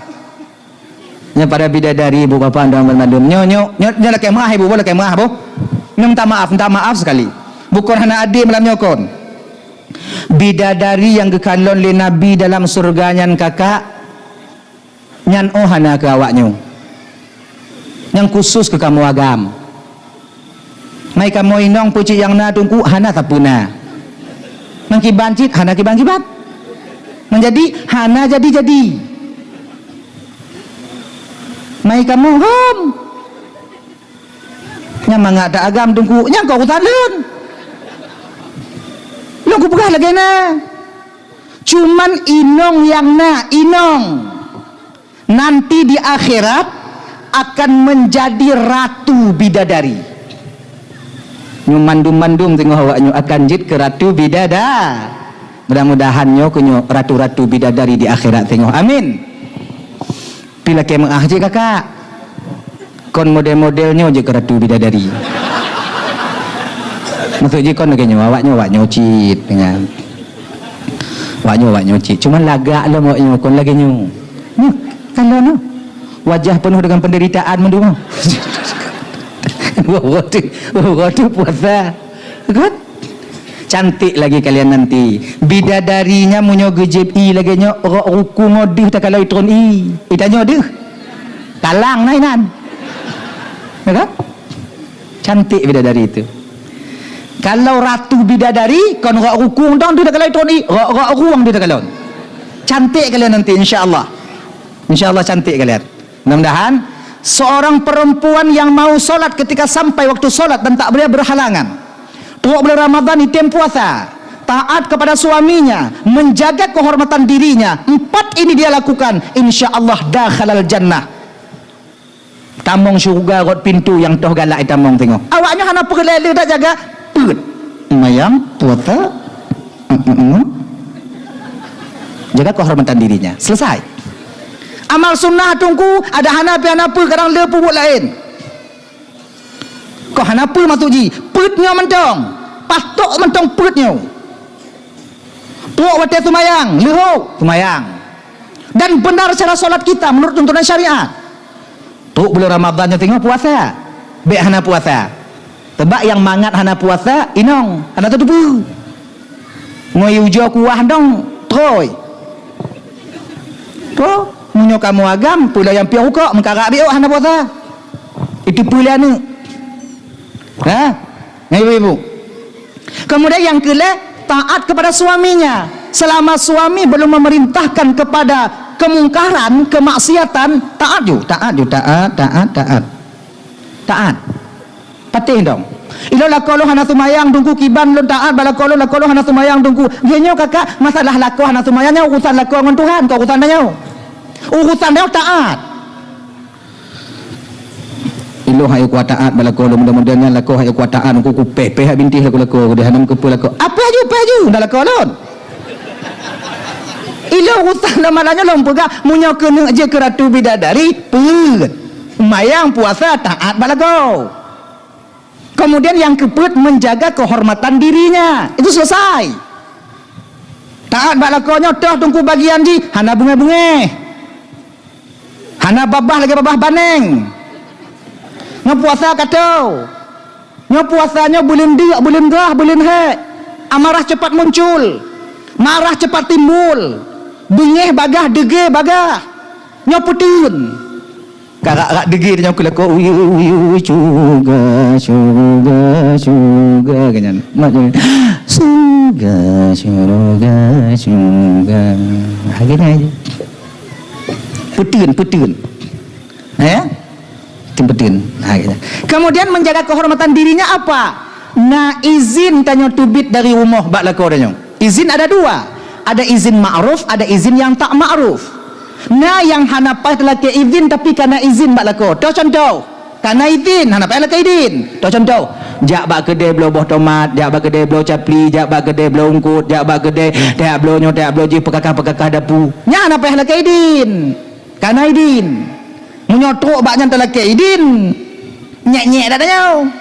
Nyoe para bidadari, ibu bapa dan banmandum. Nyoe, nyoe, nyoe, nyoe lakèe meu'ah, ibu, boh lakèe meu'ah, boh. Nyoe minta maaf, minta maaf sekali. Bukon hana adé malam nyoe kon. Bidadari nyang geukalon lé Nabi dalam syeuruga nyan, kakak, nyan 'oh hana keu awaknyoe. Nyang khusus keu kamoe agam. Mai kamoe inong peucit nyang na Teungku, hana sapeue na. Meukiban cit, hana kiban-kiban. Meunjadi, hana jadi-jadi. Mai kamoe hom. Nyang mangat ta agam Teungku, nyang kok urusan lôn. Lôn kupeugah lagèe na. Cuman inong nyang na, inong. Nanti di akhirat akan menjadi ratu bidadari. Nyoe mandum-mandum teungoh awak nyoe akan jeuet keu ratu bidada-, mudah-mudahan nyoe keu nyoe ratu-ratu bidadari di akhirat teungoh. Amin. Pi lakèe meu'ah cit kakak. Kon model-model nyoe jeuet keu ratu bidadari. Maksud jih kon lagèe nyoe, awak nyoe, awak nyoe cit, kan. Awak nyoe, awak nyoe cit. Cuman lagak lom awak nyoe kon lagèe nyoe. Nyoe, kalon nyoe. Wajah penuh dengan penderitaan mandum. Woe, woe tu, woe tu puasa. Kan? Cantik lagi kalian nanti. Bidadari nyan meunyoe geujép ie lagèe nyoe, rok rukung ngon deuh takalon itron ie. Itanyoe deuh. Kalang na inan. Ya kan? Cantik bidadari itu. Kalau ratu bidadari, kon rok rukung dong deuh takalon itron ie, rok, rok ruang deuh takalon. Cantik kalian nanti, insya Allah. Insya Allah cantik kalian. Mudah-mudahan seorang perempuan yang mau sholat ketika sampai waktu sholat dan tak boleh berhalangan. Trok bulan Ramadan item puasa, taat kepada suaminya, menjaga kehormatan dirinya. Empat ini dia lakukan, insya Allah dakhalal jannah. Tamong syurga rot pintu nyang toh galak itamong teungoh. Awaknyoe hana peureulèe le dak jaga peuet. Mayang, puasa, mm, mm, mm. Jaga kehormatan dirinya. Selesai. Amal sunnah Teungku, ada hana pi hana peue, kadang le peubuet laén. Kok hana peue maksud jih? Peuet nyoe mantong. Patok mantong peuet nyoe. Trok watèe seumayang, leuhok seumayang. Dan benar cara solat kita menurut tuntunan syariat. Trok bulan Ramadan nyoe teungoh puasa. Bèk hana puasa. Sebab nyang mangat hana puasa, inong, hana tateupeue. Ngon ujoe kuah dong, trôi. Trôi, meunyoe kamoe agam, peue lom nyang piôh rukok, meukarak biôh hana puasa. Itu peue lé aneuk. Ha? Nah, ibu-ibu. Kemudian yang kelima, taat kepada suaminya. Selama suami belum memerintahkan kepada kemungkaran, kemaksiatan, taat ju, taat ju, taat, taat, taat. Taat. Patéh dong. Ilôn lakoe lôn hana seumayang Teungku, kiban lôn taat bak lakoe lôn, lakoe lôn hana seumayang Teungku. Geuh nyoe kakak, masalah lakoe hana seumayang nyoe urusan lakoe ngon Tuhan, kon urusan tanyoe. Urusan tanyoe taat. Ilôn hai kuat taat bak lakoe lôn, mudah-mudahan nyan lakoe hai kuat taat, ku kupéh-péh bintéh lakoe-lakoe, ku deh hana meukeupeu lakoe. Apéh ju, péh ju, dah lakoe lôn. Ilôn urusan lôn malam nyoe lôn peugah, meunyoe keuneuk jeuet keu ratu bidadari, peuet. Mayang puasa taat bak lakoe. Kemudian yang keempat, menjaga kehormatan dirinya. Itu selesai. Taat bak lakoe nyoe toh Teungku bagian jih, hana beungéh-beungéh. Hana babah lagèe babah baneng. Nyoe puasa ka toe. Nyoe puasa nyoe buleuen deuk, buleuen grah, buleuen hék. Amarah cepat muncul. Marah cepat timbul. Beungéh bagaih, deugé bagaih. Nyoe peuteun. Ka rak-rak deugé nyoe keu lakoe, "Uyuih, uyuih, syuruga, syuruga, syuruga," keu nyan. Mak nyoe, "Syuruga, syuruga, syuruga." Ha, keu nyan. Peuteun, peuteun. Ya? Peuteun, peuteun. Ha, gitu. Kemudian menjaga kehormatan dirinya apa? Na izin tanyoe teubiet dari rumoh bak lakoe tanyoe. Izin ada dua. Ada izin ma'ruf, ada izin yang tak ma'ruf. Na nyang hana paih talakée izin tapi ka na izin bak lakoe. Toh contoh. Ka na idin, hana payah lakée idin. Toh contoh, jak bak keudè bloe boh tomat, jak bak keudè bloe capli, jak bak keudè bloe eungkôt, jak bak keudè teuhak bloe nyoe, teuhak bloe jih, peukakah-peukakah dapu. Nyan hana payah lakée idin. Ka na idin. Meunyoe trok bak nyan talakée idin, nyek-nyek that tanyoe.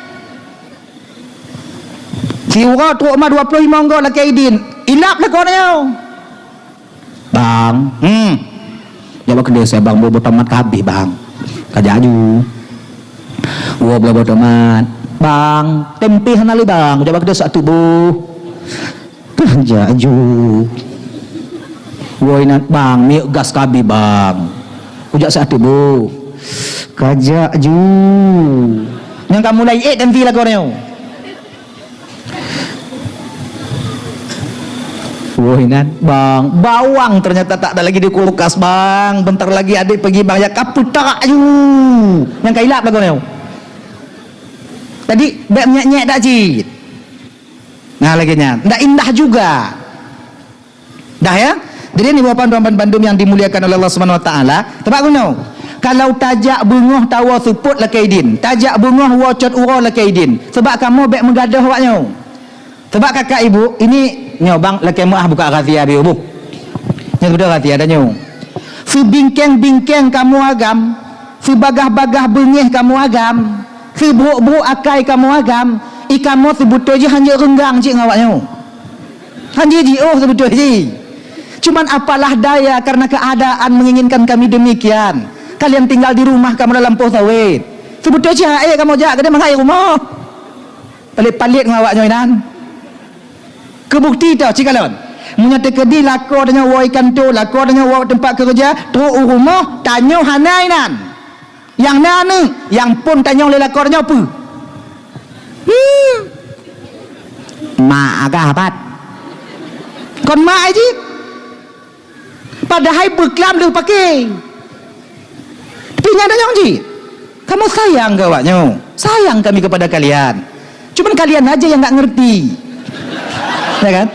Siuroe trok ma dua ploh limong goe lakée idin, ilab lakoe tanyoe. Bang, hmm. Jak bak keudè sa bang, bloe boh tomat ka habéh bang. Ka jak aju. Woe bloe boh tomat. Bang, tempe hana lé bang, jak bak keudè sa teuk boh. Ka jak aju. Woe inan bang, minyeuk gas ka habéh bang. Kujak sa teuk boh. Ka jak aju. Nyang ka mulai ék ganti lakoe nyoe. Woi nan, bang, bawang ternyata tak ada lagi di kulkas, bang. Bentar lagi adik pergi, bang, ya ka peutak aju. Nyang ka ilap lagoe nyoe. Tadi bèk nyek-nyek dak cit. Nah, lagèe nyan. Ndak indah juga. Dah ya? Jadi, ni Bapak Ibu bandum yang dimuliakan oleh Allah Subhanahu wa Taala, teuba guna. Kalau tajak beungoh tawoe seupôt lakèe idin, tajak beungoh woe cot uroe lakèe idin. Sebab kamoe bèk meugadoh awak nyoe. Sebab kakak ibu, ini nyoe bang lakèe meuah buka rahsia biu bu. Nyoe sudah rahsia dah nyoe. Seubingkeng-bingkeng kamoe agam, seubagah-bagah beungèh kamoe agam, seubrôk-brôk akai kamoe agam, i kamoe seubeutôi jih hanjeuet reunggang cit ngon awak nyoe. Hanjeuet jiôh seubeutôi jih. Cuman apalah daya karena keadaan menginginkan kami demikian. Kalian tinggal di rumah kamoe dalam poh sawét. Seubeutôi jih hai kamoe jak keudéh mangat i rumoh. Palet-palet ngon awak nyoe inan. Keubukti teuh cikalon. Meunyoe teukeudi lakoe tanyoe woe i kantô, lakoe tanyoe woe teumpat keureuja, trôk u rumoh, tanyoe hana inan. Nyang na aneuk, nyang phôn tanyong lé lakoe tanyoe peue? Hmm. Mak agah pat. Kon mak ai jih. Padahai beuklam lheueh paké. Tapi nyan tanyong jih. Kamoe sayang keu awak nyoe. Sayang kami kepada kalian. Cuman kalian aja yang nggak ngerti. Ya kan?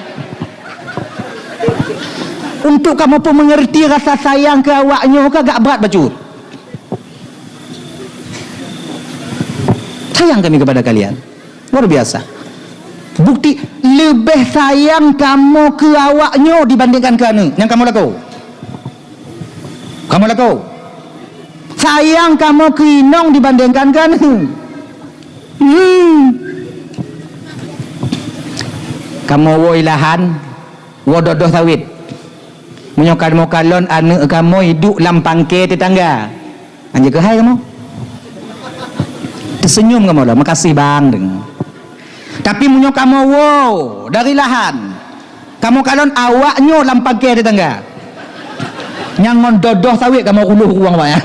Untuk kamoe pun mengerti rasa sayang keu awak nyoe ka agak berat bacut. Sayang kami kepada kalian. Luar biasa. Bukti leubeh sayang kamoe keu awak nyoe dibandingkan keu aneuk nyang kamoe lakoe. Kamoe lakoe. Sayang kamoe keu inong dibandingkan keu aneuk. Hmm. Kamoe woe i lahan, woe dodoh sawét. Meunyoe kamoe kalon aneuk kamoe iduek lam pangke tetangga, anjeuet keuhai kamoe. Teuseunyum kamoe lom, "Makasih bang," deng. Tapi meunyoe kamoe woe dari lahan, kamoe kalon awak nyoe lam pangke tetangga. Nyang ngon dodoh sawét kamoe ruluh ruang wayang.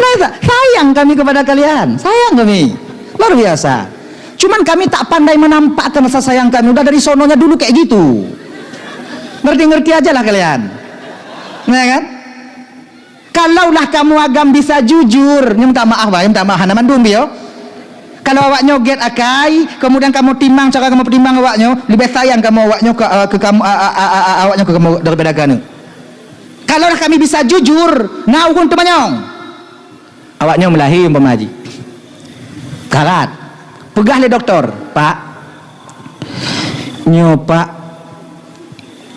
Nah, sa-, sayang kami kepada kalian, sayang kami. Luar biasa. Cuman kami tak pandai menampakkan rasa sayang kami. Udah dari sononya dulu kayak gitu. Ngerti-ngerti aja lah kalian. Ya kan? Kalaulah kamoe agam bisa jujur, nyoe minta maaf, bah, minta maaf hana mandum, yo. Kalau awak nyoe gét akai, kemudian kamoe timang cara kamoe peutimang awak nyoe, leubeh sayang kamoe awak nyoe ke, eh, ke kamoe, a, a, a, a, a, awak nyoe ke kamoe daripada keuneuk. Kalaulah kami bisa jujur, na ureuëng teumanyong. Awak nyoe meulahé umpama jih. Karat. Peugah lé doktor, "Pak, nyoe Pak,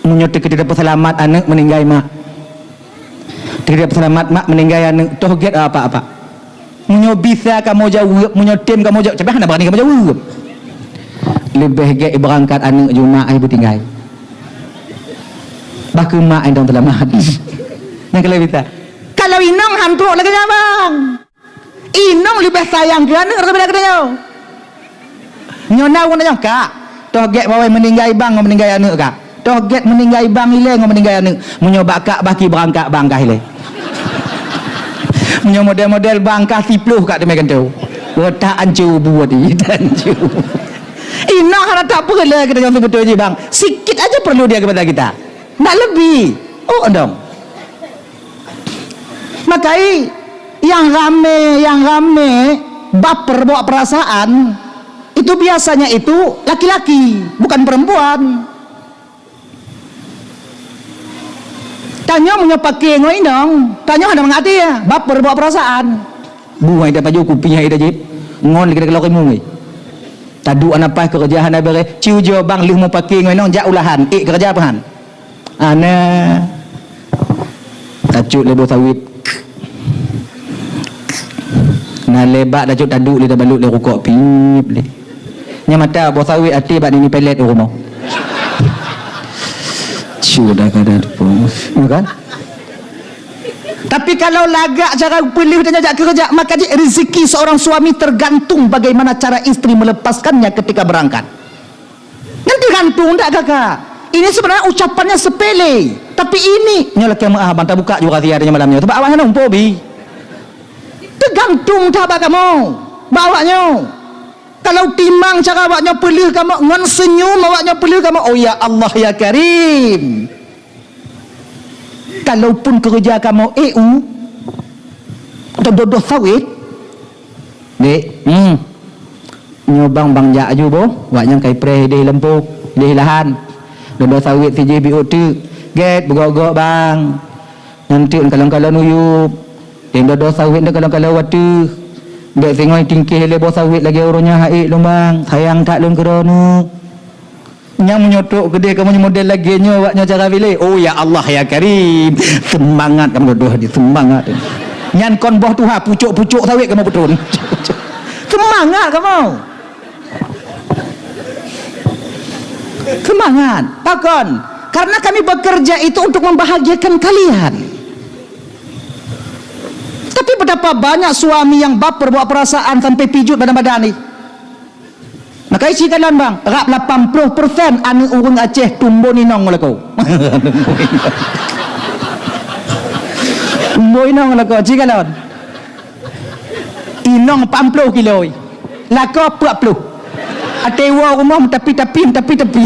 meunyoe teukeudi dapeuseulamat aneuk meuninggai mak. Teukeudi dapeuseulamat mak meuninggai aneuk, toh gét apa, Pak?" Meunyoe bisa kamoe jaweueb, meunyoe tem kamoe jaweueb, tapi hana beurani kamoe jaweueb. Leubeh gét ibeurangkat aneuk jumak ai beutinggai. Bah keu mak ai dong teulamat. Nyang keu lhèe bisa. Kalau inong han trok lagèe nyan, bang. Inong leubeh sayang keu aneuk daripada keu tanyoe. Nyoe na ureuëng nyoe, "Kak, toh gét bawai meuninggai bang ngon meuninggai aneuk, Kak? Toh gét meuninggai bang ilèe ngon meuninggai aneuk?" Meunyoe bak kak bah ki beurangkat bang kah ilèe. Meunyoe model-model bang kah siploh kak teumé gantoe. Wah, tak ancu buet, tak ancu. Inong hana tak peureulee kita nyang seubeutôi jih, bang. Sikit aja perlu dia kepada kita. Ndak leubeh. Oh, dong. Makai nyang ramé, nyang ramé baper bawa perasaan, itu biasanya itu laki-laki, bukan perempuan. Tanyoe meunyoe paké ngon inong, tanyoe hana mangat até, baper bawa perasaan. Buhai dah pajoh kupi hai dah jép, ngon lé keunoe rimueng. Taduek hana paih, keureuja hana béreh, cuba bang lheueh meupaké ngon inong jak ulahan, ék keureuja pahan. Ana tacok lé boh sawit. Na lé bak tacok taduek lé tabalot lé rukok pip lé. Nyang mata boh sawit até bak nini pelet di rumoh. Sudah kada tepung. Ya kan? Tapi kalau lagak cara peuleuh dan jak keureuja, maka jih rezeki seorang suami tergantung bagaimana cara istri melepaskannya ketika berangkat. Nyan teugantung dak kakak? Ini sebenarnya ucapannya sepele, tapi ini nyoe lakée meuah abang tabuka juga rahsia nyoe malam nyoe. Sebab awaknyan lumpo bi. Teugantung that bak kamoe, bak awaknyoe. Kalau timang cara awaknyoe peuleueh kamoe, ngon seunyum awaknyoe peuleueh kamoe, "Oh ya Allah ya Karim." Kalaupun keureuja kamoe, eh, u, atau dodoh sawét, dek, hmm, nyoe bang, bang jak aju boh, awaknyan kai preh ideh lampu, ideh lahan. Dodoh sawét sijih biôh teuk, gét beugok-gok bang. Nyan teuk kalon-kalon uyueb. Deng dodoh sawét nyan kalon-kalon wateuh. Bék singoh tingkeh lé boh sawét lagée uroe nyan haiek lôn bang. Sayang that lôn keudroe neuh. Nyang meunyoe trok keudeh kamoe model lagée nyoe awaknyoe cara filé. Oh ya Allah ya Karim. Seumangat kamoe dodoh di seumangat. Nyan kon boh tuha pucok-pucok sawét kamoe peutron. Seumangat kamoe. Semangat. Pakon? Karena kami bekerja itu untuk membahagiakan kalian. Tapi betapa banyak suami yang baper bawa perasaan sampai pijut badan-badan ni. Maka isi kalon bang, rap lapan puluh persen aneuk ureueng Aceh tumbon inong lakoe. Tumbon inong lakoe, ci kalon. Inong lapan puluh kilo, lakoe peuet puluh. Até woe rumoh meutapi-tapi, meutapi-tapi.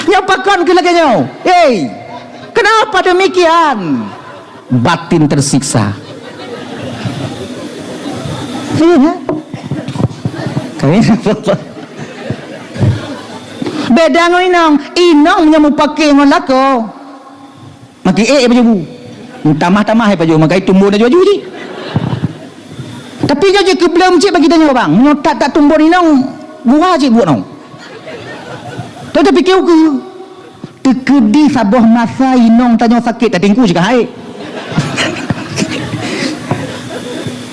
Nyoe pakon keu lagée nyoe? Hei, kenapa demikian? Batin tersiksa. Iya, ha? Kami beda ngon inong. Inong meunyoe mupake ngon lakoe. Maki ék baju bu. Tamah-tamah baju, maka tumbon baju-baju jih. Tapi nyoe jih keubleuem cit bagi tanyoe bang. Nyoe that-that tumbon inong, gura cit buet nyoe. Tapi tapike ukeue. Teukeudi saboh masa inong tanyoe sakét, tatingku cit ka hai.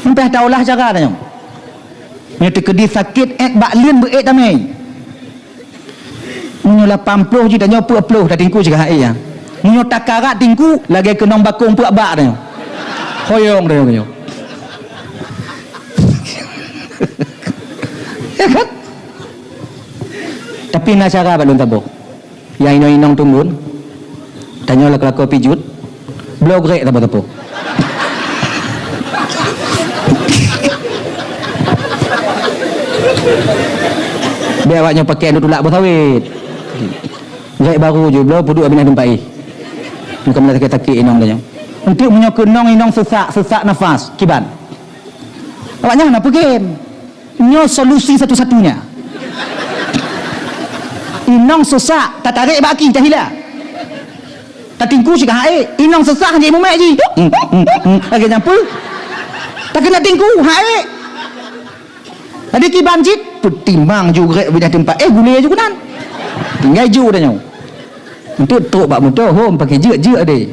Entah taulah cara tanyoe. Nyoe teukeudi sakét, ék bak leuen beuék tamé. Meunyoe lapan ploh jih, tanyoe peuet ploh, tatingku cit ka hai ya. Meunyoe takarat tingku, lagée keunong bakong peuet bak tanyoe. Hoyong tanyoe, tanyoe. Ya kan? Tapi na cara bak lôn saboh. Nyang inong-inong tumbon, tanyoe lakoe-lakoe pijut, bloe grek sapo-sapo. Biar awaknyoe pakai nyoe tulak boh sawét. Grek baru ju bloe peuduek binah teumpat ih. Bukan malah sakét-sakét inong tanyoe. Untuk meunyoe keunong inong seusak, seusak nafas, kiban. Awaknyan hana peugém. Nyoe solusi satu-satunya. Inong seusak, tatarék bak aki, tahila. Tatingku cit ka hai, inong seusak hana jimumet jih. Lagée nyan peue? Takeuneuk tingku, hai. Jadi kiban cit, peutimang ju grek binah teumpat, eh, gulé ju keunan. Tinggai ju dah nyoe. Untuk trok bak moto, hom pakai jeuet-jeuet deh.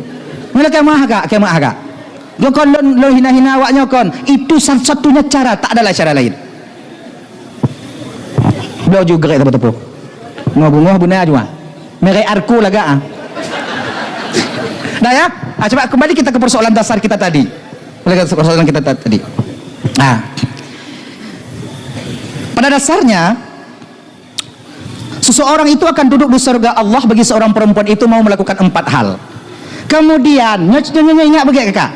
Mula kiamat agak, kiamat agak. Nyoe kon lôn, lôn hina-hina awak nyoe kon. Itu satu-satunya cara, tak adalah cara lain. Bloe ju grek teupeu-teupeu. Nyoe beungoh beuna jua. Merek Arko lagak ah. Dah ya? Ah, coba kembali kita ke persoalan dasar kita tadi. Kembali ke persoalan kita ta-, tadi. Ah. Pada dasarnya, seseorang itu akan duduk di surga Allah bagi seorang perempuan itu mau melakukan empat hal. Kemudian, nyoe, nyoe, nyoe, ingat beugét kakak.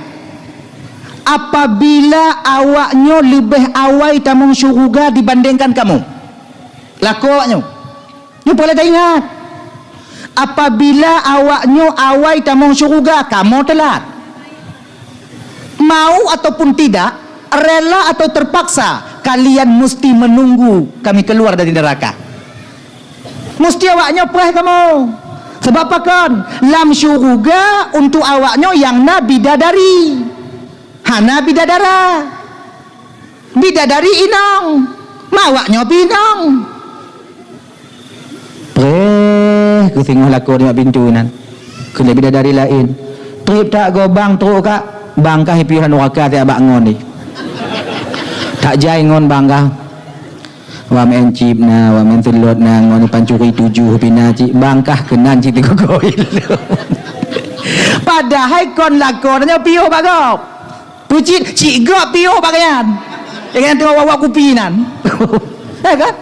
Apabila awaknyoe leubeh awai tamong syuruga dibandingkan kamoe. Lakoe awaknyoe. Nyoe peureulée taingat. Apabila awaknyoe awai tamong syuruga, kamoe teulat. Mau ataupun tidak, rela atau terpaksa, kalian mesti menunggu kami keluar dari neraka. Mesti awaknyoe preh kamoe. Sebab pakon? Lam syuruga untuk awaknyoe nyang na bidadari. Hana bidadara. Bidadari inong. Ma awaknyoe pih inong. Preh, keu singoh lakoe nibak pintoe nan. Keu lé bidadari laén. Trép that goe bang trok kak, bang kah piôh lam nuraka siat bak ngon deh. That jai ngon bang kah. Wa main cip na, wa main selot na, ngon pancuri tujoh pih na cit, bang kah keunan cit teugoe-goe ilong. Padahai kon lakoe nyoe piôh bak gob. Peucit, cit gob piôh bak nyan. Nyang nyan teungoh wak-wak kupi nan. Ya kan?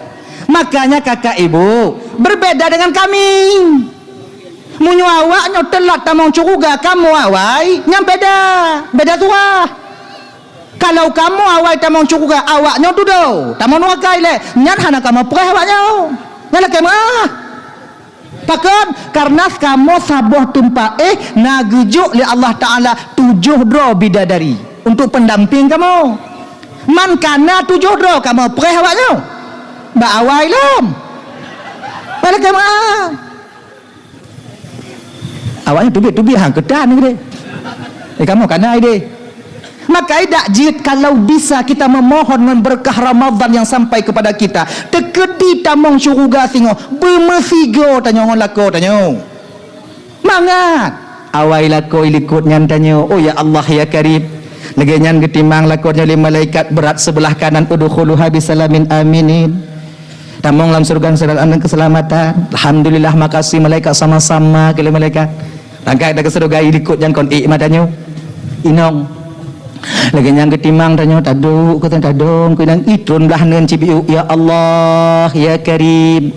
Makanya kakak ibu, berbeda dengan kami. Meunyoe awaknyoe teulat tamong syuruga, kamoe awai, nyan beda. Beda surah. Kalau kamoe awai tamong syeuruga, awaknyoe tudoe tamong neuraka ilée, nyan hana kamoe preh awaknyoe. Nyan lakée meu'ah. Pakon? Kareuna kamoe saboh teumpat éh na geujok lé Allah Taala tujoh droe bidadari untuk pendamping kamoe. Man kana tujoh droe kamoe preh awaknyoe bak awai lom. Nyan lakée meu'ah. Awaknyan teubiet-teubiet han keutan ni deh. Eh, kamoe kana ideh. Maka dak jeuet kalau bisa kita memohon ngon berkah Ramadan yang sampai kepada kita. Teukeudi tamong syeuruga singoh, beumeusigoe tanyoe ngon lakoe tanyoe. Mangat! Awai lakoe likot nyan tanyoe, "Oh ya Allah ya Karim." Lagée nyan geutimang lakoe nyoe lé malaikat beurat sebelah kanan, "Udkhuluha bisalamin aminin." Tamong lam syeuruga dalam keuseulamatan. Alhamdulillah, makasih malaikat, sama-sama keu lé malaikat. Langkai dah keu syeuruga, i likot nyang kon ék mata nyoe. Inong. Lagée nyang geutimang tanyoe, tadok keu tadong keu inong, itron blah neuen cibiuk, "Ya Allah, ya Karim.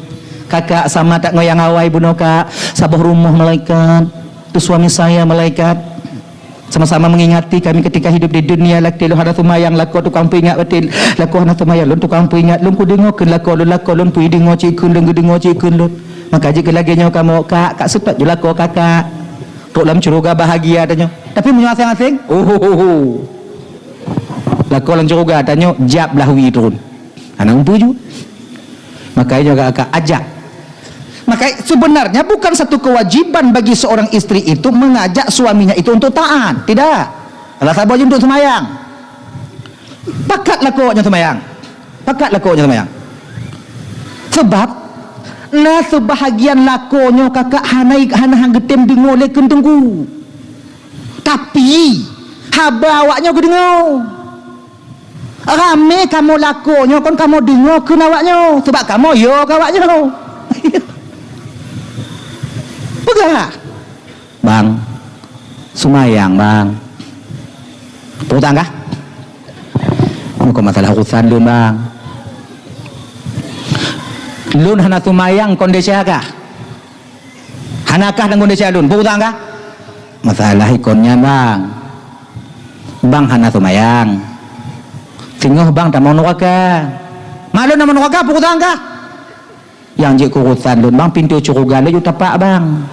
Kakak sama that ngon nyang awai bunoe, Kak. Saboh rumoh malaikat. Tu suami saya malaikat." Sama-sama mengingati kami ketika hidup di dunia, lakée lôn hana seumayang, lakoe tukang peuingat batin, lakoe hana seumayang, lôn tukang peuingat, lôn kudeungoe kheun lakoe lôn, lakoe lôn peudeungoe cit kheun lôn, geudeungoe cit kheun lôn. Maka jeuet keu lagée nyoe kamoe, Kak, Kak seutôt ju lakoe Kakak. Trok lam syeuruga bahagia tanyoe. Tapi meunyoe aséng-aséng, oh, ho, ho, ho. Lakoe lam syeuruga tanyoe, jab lah wi turun. Hana umpeu ju. Maka nyoe ka, ka ajak. Maka sebenarnya bukan satu kewajiban bagi seorang istri itu mengajak suaminya itu untuk taat. Tidak. Salah saboh je untuk semayang. Pakat lakoe nyoe semayang. Pakat lakoe nyoe semayang. Sebab na sebahagian lakoe nyoe kakak hana, hana han geutem deungoe lé kheun teungku. Tapi haba awaknyoe geudeungoe. Ramé kamoe lakoe nyoe kon kamoe deungoe kheun awaknyoe, sabab kamoe yo keu awaknyoe. Peugah, "Bang, seumayang, Bang." "Peue utang kah?" "Bukan masalah urusan lôn, Bang. Lôn hana seumayang kon desya kah?" "Hana kah deungon desya lôn, peue utang kah?" "Masalah ikon nyan, Bang. Bang hana seumayang. Singoh Bang tamong nuraka." "Ma lôn tamong nuraka, peue utang kah?" "Nyang jeuet keu urusan lôn, Bang, pintoe syeuruga lôn yue tapak, Bang.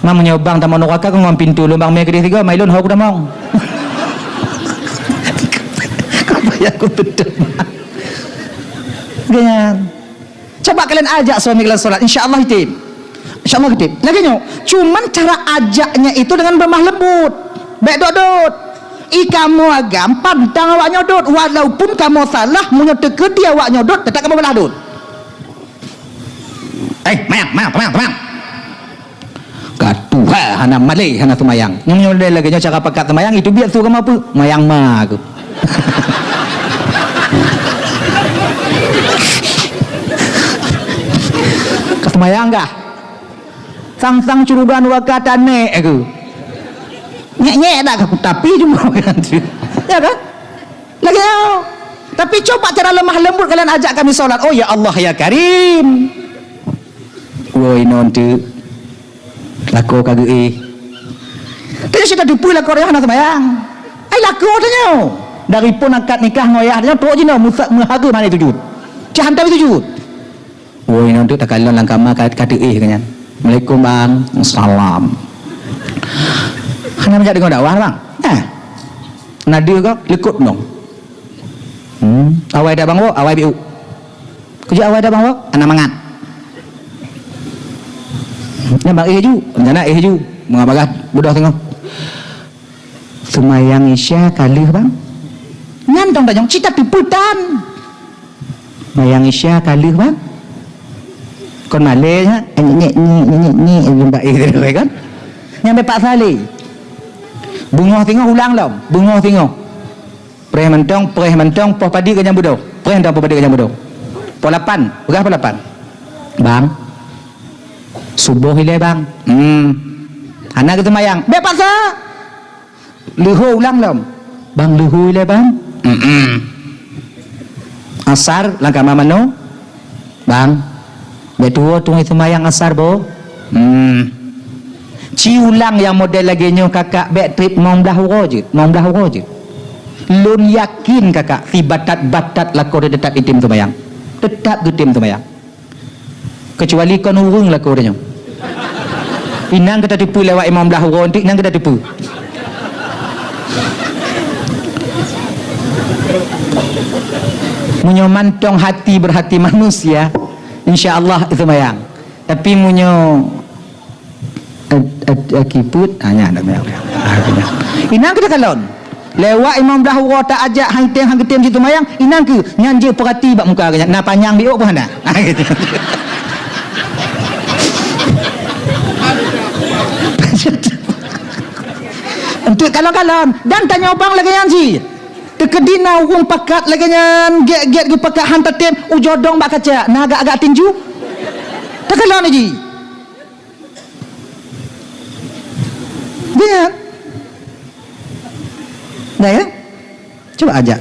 Ma meunyoe Bang tamong nuraka, keu ngon pintoe lôn, Bang, mé keudeh sigoe, mai lôn ho kutamong." Ka payah kuteuteup. Kan? Coba kalian ajak suami kalian sholat, insya Allah item. Insya Allah item. Lagée nyoe, cuman cara ajaknya itu dengan lemah lembut. Bék dot-dot. I kamoe agam pantang awaknyoe dot, walaupun kamoe salah, meunyoe teukeudi awaknyoe dot, teutap kamoe balah dot. "Eh, mayang, mayang, mayang, mayang." Ka tuha hana malée, hana seumayang. Nyoe, nyoe lagée nyoe cara pakat seumayang, itu biet su kamoe peue? Mayang ma keuh. Ka seumayang kah? Sang-sang syeuruga nuraka tanék keuh. Nyek-nyek dak ka kutapi cuma kan. Ya kan? Lagée nyoe. Tapi coba cara lemah lembut kalian ajak kami sholat. "Oh ya Allah ya Karim." Woi, non tu. Lakoe ka geuéh. Tapi si ka teupeue lakoe yah hana seumayang. Ai lakoe tanyoe. Dari phon akad nikah ngon yah tanyoe trok jinoe musa-, meuhareuem hana sujud. Cah hantom sujud. Woi, non tu takalon lam kama ka, ka teuéh keu nyan. "Assalamualaikum, Bang." "Salam." Hana meujak deungoe dakwah, Bang. Eh. Nadeue kah? Likot nong. Hmm. Awai dak bang wok, awai biu. Kujak awai dak bang wok, hana mangat. Nyan bang éh ju, rencana éh ju. Meunga bagah beudôh teungoh. Seumayang Isya ka lheueh, Bang. Nyan dong tanyong cit ka teupeutan. Seumayang Isya ka lheueh, Bang. Kon malée nyan, nyek, nyek, nyek, nyek, nyek, nyek, nyek, kan? Nyan bak Pak Saleh. Beungoh singoh ulang lom, beungoh singoh. Preh mantong, preh mantong, poh padi ka nyang beudôh. Preh mantong poh padi ka nyang beudôh. Poh lapan, peugah poh lapan. Bang, suboh ilée, Bang. Hmm. Hana geuseumayang. Bék paksa. Leuhô ulang lom. Bang, leuhô ilée, Bang. Hmm. Asar, lam kama manoe. Bang, bék tuwoe tueng seumayang asar boh. Hmm. Ci ulang nyang model lagée nyoe kakak bék trép mong blaih uroe jeuet, mong blaih uroe jeuet. Lôn yakin kakak, si batat-batat lakoe teutab item seumayang. Teutab geutem seumayang. Keucuali kon ureuëng lakoe tanyoe. Inang keutateupeue lewat imam blah uroe, inang keutateupeue. Meunyoe mantong hati berhati manusia, insya Allah seumayang. Tapi meunyoe Ad-, ad-, aki peuet, ha, nyan, nyan, nyan. Ha, nyan. Inang keuh takalon. Lewat imam blah uroe ta ajak han item, han geutem jiseumayang, inang keuh nyan jeuet peurati bak muka geuh nyan. Na panyang biôk pun hana. Ha, gitu. Enteuk kalon-kalon dan tanyoe bang lagèe nyan cit. Teukeudi na ureuëng pakat lagèe nyan, gét-gét geupakat han tatem, ujoe dong bak kaca, na agak-agak tinju. Takalon jih. Nyan. Dah ya? Cuba ajak.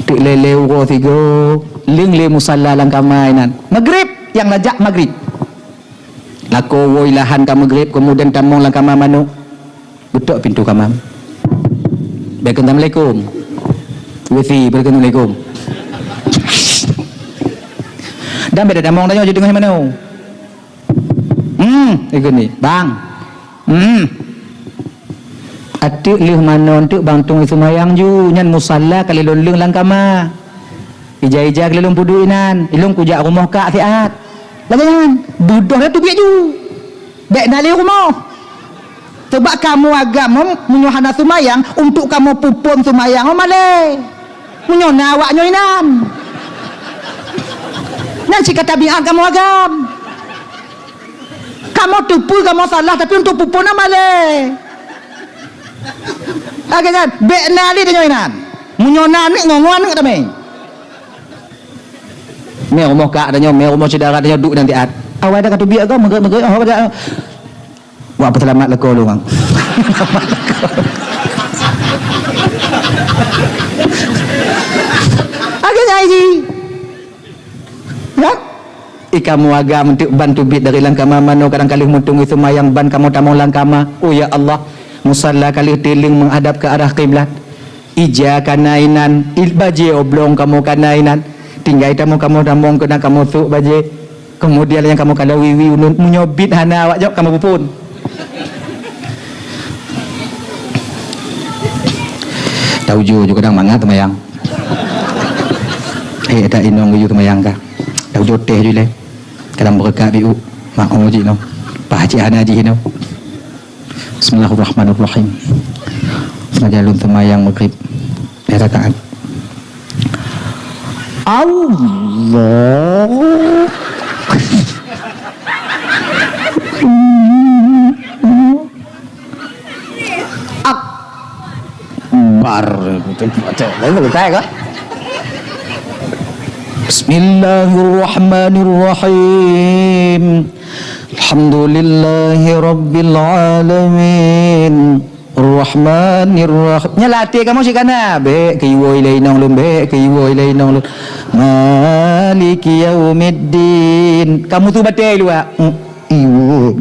Teuk lé-lé uroe sigoe, leueng lé musalla lam kama inan. Magrib, nyang lajak magrib. Lakoe woe lahan ka magrib, kemudian tamong lam kama manok. Geutok pintoe kama. Bèk kheun assalamualaikum. Wifi, bèk kheun assalamualaikum. Dan bèk tamong tanyoe jiteungoh manoe. Hmm, ikut ni, bang. Hmm. Ateuk lheueh manoe teuk bang tueng seumayang ju, nyan musalla ka lheueh lôn leueng lam kama. Ija-ija ka lheueh lôn peuduek inan, ilôn kujak rumoh kak siat. Lagèe nyan, beudôh lé teubiet ju. Bèk na lé rumoh. Sebab kamoe agam meunyoe hana seumayang, untuk kamoe peuphon seumayang malèe. Meunyoe na awak nyoe inan. Nyan cit ka tabiat kamoe agam. Kamoe teupeue kamoe salah, tapi untuk peuphon na malèe. Lagèe nyan, bèk na lé tanyoe inan. Meunyoe na aneuk, ngon-ngon aneuk tamè. Mé rumoh kak tanyoe, mé rumoh syedara tanyoe duek inan siat. Awai dah ka teubiet agam, meugeut-meugeut, oh, ka Wah, peuseulamat lakoe lôn, Bang. Lagèe nyan jih. Kan? I kamoe agam teuk ban teubiet dari lam kama manoe kadang ka lheueh meuteungoh seumayang ban kamoe tamong lam kama. Oh ya Allah, musalla ka lheueh teuleueng meuhadap ke arah kiblat. Ija ka na inan, il bajèe oblong kamoe ka na inan. Tinggai tamong kamoe tamong keunan kamoe sôk bajèe. Keumudian nyang kamoe kalon wiwi ulôn, meunyoe bit hana awak nyoe kamoe peuphon. Taujoe ju kadang mangat seumayang. Eh, ada inong geuyue seumayang kah? Taujoe teh ju lé. Kadang beureukat biu. Ma'o jih nong. Pah cit hana jih nong. Bismillahirrahmanirrahim. Sengaja lôn seumayang magrib. Lhèe rakaat. Allah Akbar. Betul, betul. Lain betul, kan? Bismillahirrahmanirrahim. Alhamdulillahirabbil alamin. Rahmanirrahim. Nyan lam até kamoe cit ka na. Bèk keu iwoe ilèe inong lôn, bèk keu iwoe ilèe inong lôn. Maliki yaumiddin. Kamoe tu batèe luwa. Hmm, iwoe.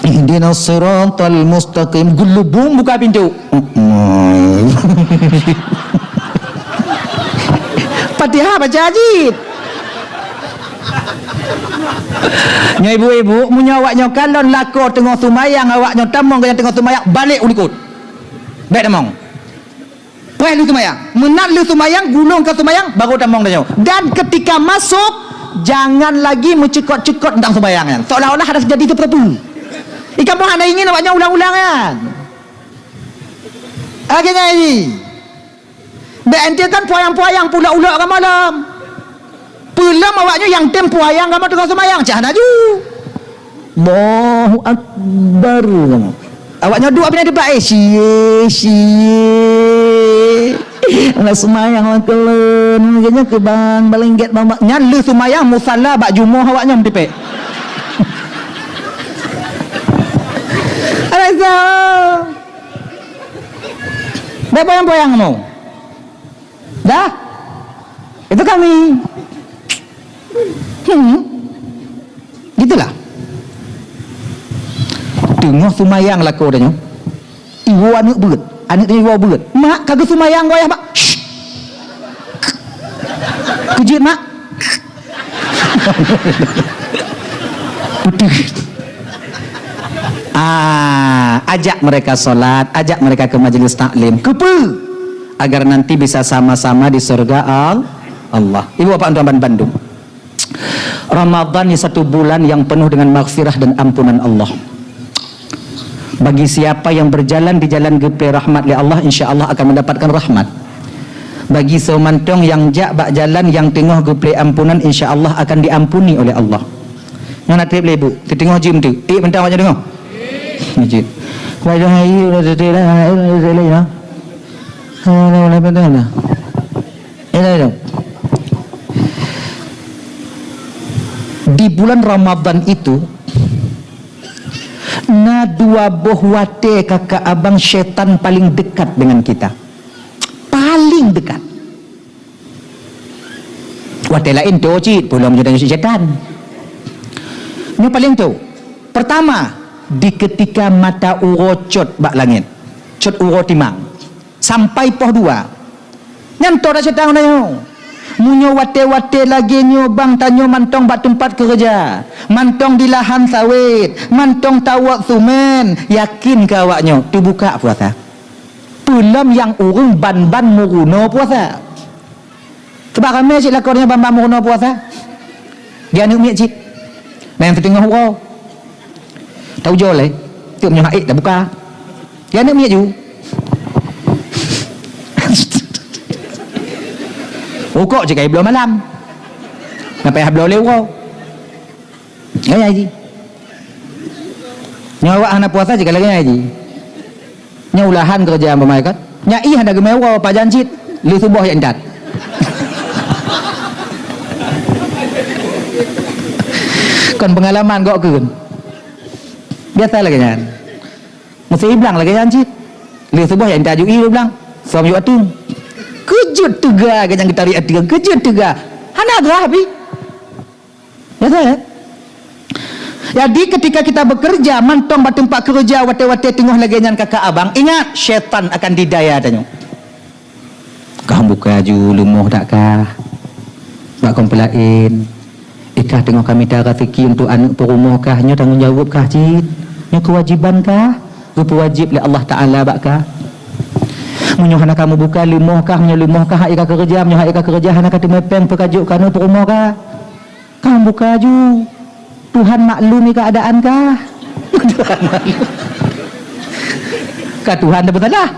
Ihdinas siratal mustaqim. Geulubong buka pintoe. Fatihah baca jih. Nyoe ibu-ibu, meunyoe awak nyoe kalon lakoe teungoh seumayang, awak nyoe tamong gobnyan teungoh seumayang, balek u likot. Bèk tamong. Preh lheueh seumayang. Meunan lheueh seumayang, gulong ka seumayang, baru tamong tanyoe. Dan ketika masuk, jangan lagi meucukot-cukot teuntang seumayang nyan. Seolah-olah hana teujadi teupeu-teupeu. I kamoe hana ingin awak nyoe ulang-ulang nyan. Lagèe nyan jih. Bèk ente kan puyang-puyang pulok-ulok ka malam. Peulom awak nyoe nyang tem puyang kamoe teungoh seumayang, cah laju. Allahu Akbar. Awak nyoe duek abéh na debat, eh, sie, sie. Nak seumayang lah keuleuen, makanya keu bang, balinggét bang, bang. Nyan lheueh seumayang musala bak jumoh awak nyoe meutipék. Alasan. Bèk puyang-puyang kamoe. Dah? Itu kami. Hmm. Gitulah. Teungoh seumayang lakoe tanyoe. Iwoe aneuk beuet. Aneuk tanyoe jiwoe beuet. "Mak, ka geuseumayang goe, Mak." "Shh." "Keu jeuet, Mak." Beutôi. Ah, ajak mereka salat, ajak mereka ke majelis taklim. Keupeue? Agar nanti bisa sama-sama di surga Al-, Allah. Ibu bapak tuan bandum. Ramadan ni satu bulan yang penuh dengan maghfirah dan ampunan Allah. Bagi siapa yang berjalan di jalan geuplé rahmat lé Allah, insya Allah akan mendapatkan rahmat. Bagi soe mantong nyang jak bak jalan nyang teungoh geuplé ampunan, insya Allah akan diampuni oleh Allah. Nyoe na trép lé ibu, teuteungoh jeuem tu. Eh, mantong awak nyoe teungoh. Jeuet. Wajah ayu dah teuteulah, ayu dah teuteulah, ya. Ayo, ayo, ayo, ayo, ayo. Di bulan Ramadan itu, na dua boh watée kakak abang syaitan paling dekat dengan kita. Paling dekat. Watée laén toe cit, peulom jodoh ngon syaitan. Nyoe paléng toe. Peurtama, di keutika mata uroe cot bak langét, cot uroe timang, sampai poh dua. Nyan toe dak syaitan nyoe. Meunyoe watée-watée lagée nyoe bang tanyoe mantong bak teumpat keureuja, mantong di lahan sawét, mantong tawök sumen, yakin keu awaknyoe teubuka puasa. Peulom nyang ureuëng ban-ban meurunoe puasa. Sabab ramé cit lakoe nyoe ban-ban meurunoe puasa. Di aneuk miet cit. Na nyang siteungoh uroe. Taujoe lé. Teuk meunyoe hait tabuka. Di aneuk miet ju. Rukok cit ka bloe malam. Na payah bloe lé uroe. Nyan jih. Nyoe awak hana puasa cit ka lagée nyan jih. Nyoe ulahan keureuja peumalaikat. Nyan ih hana geumé uroe pajan cit. Lheueh suboh jak intat. Kon peungalaman gok kheun. Biasa lagée nyan. Meusé iblang lagée nyan cit. Lheueh suboh jak intat ju ih iblang. Som ju ateueng. Keujeuet teuga geunyang geutarék ateueng. Keujeuet teuga. Hana grah pih. Ya, kan? Jadi, ketika kita bekerja, mantong bak teumpat keureuja, watée-watée teungoh lagée nyan kakak abang, ingat, syaitan akan didaya tanyoe. Kah buka aju leumoh dak kah? Bak kon peulaén. Ikah teungoh ka mita raseuki untuk aneuk peurumoh kah? Nyoe tanggong jaweueb kah cit? Nyoe keuwajiban kah? Geupeuwajéb lé Allah Taala bak kah? Meunyoe hana ka meubuka leumoh kah? Meunyoe leumoh kah hak ikah keureuja? Meunyoe hak ikah keureuja hana ka teumé péng peukajok keu aneuk peurumoh kah? Kah buka aju. Tuhan maklumi keuadaan kah? Tuhan maklum. Ka Tuhan tapeusalah.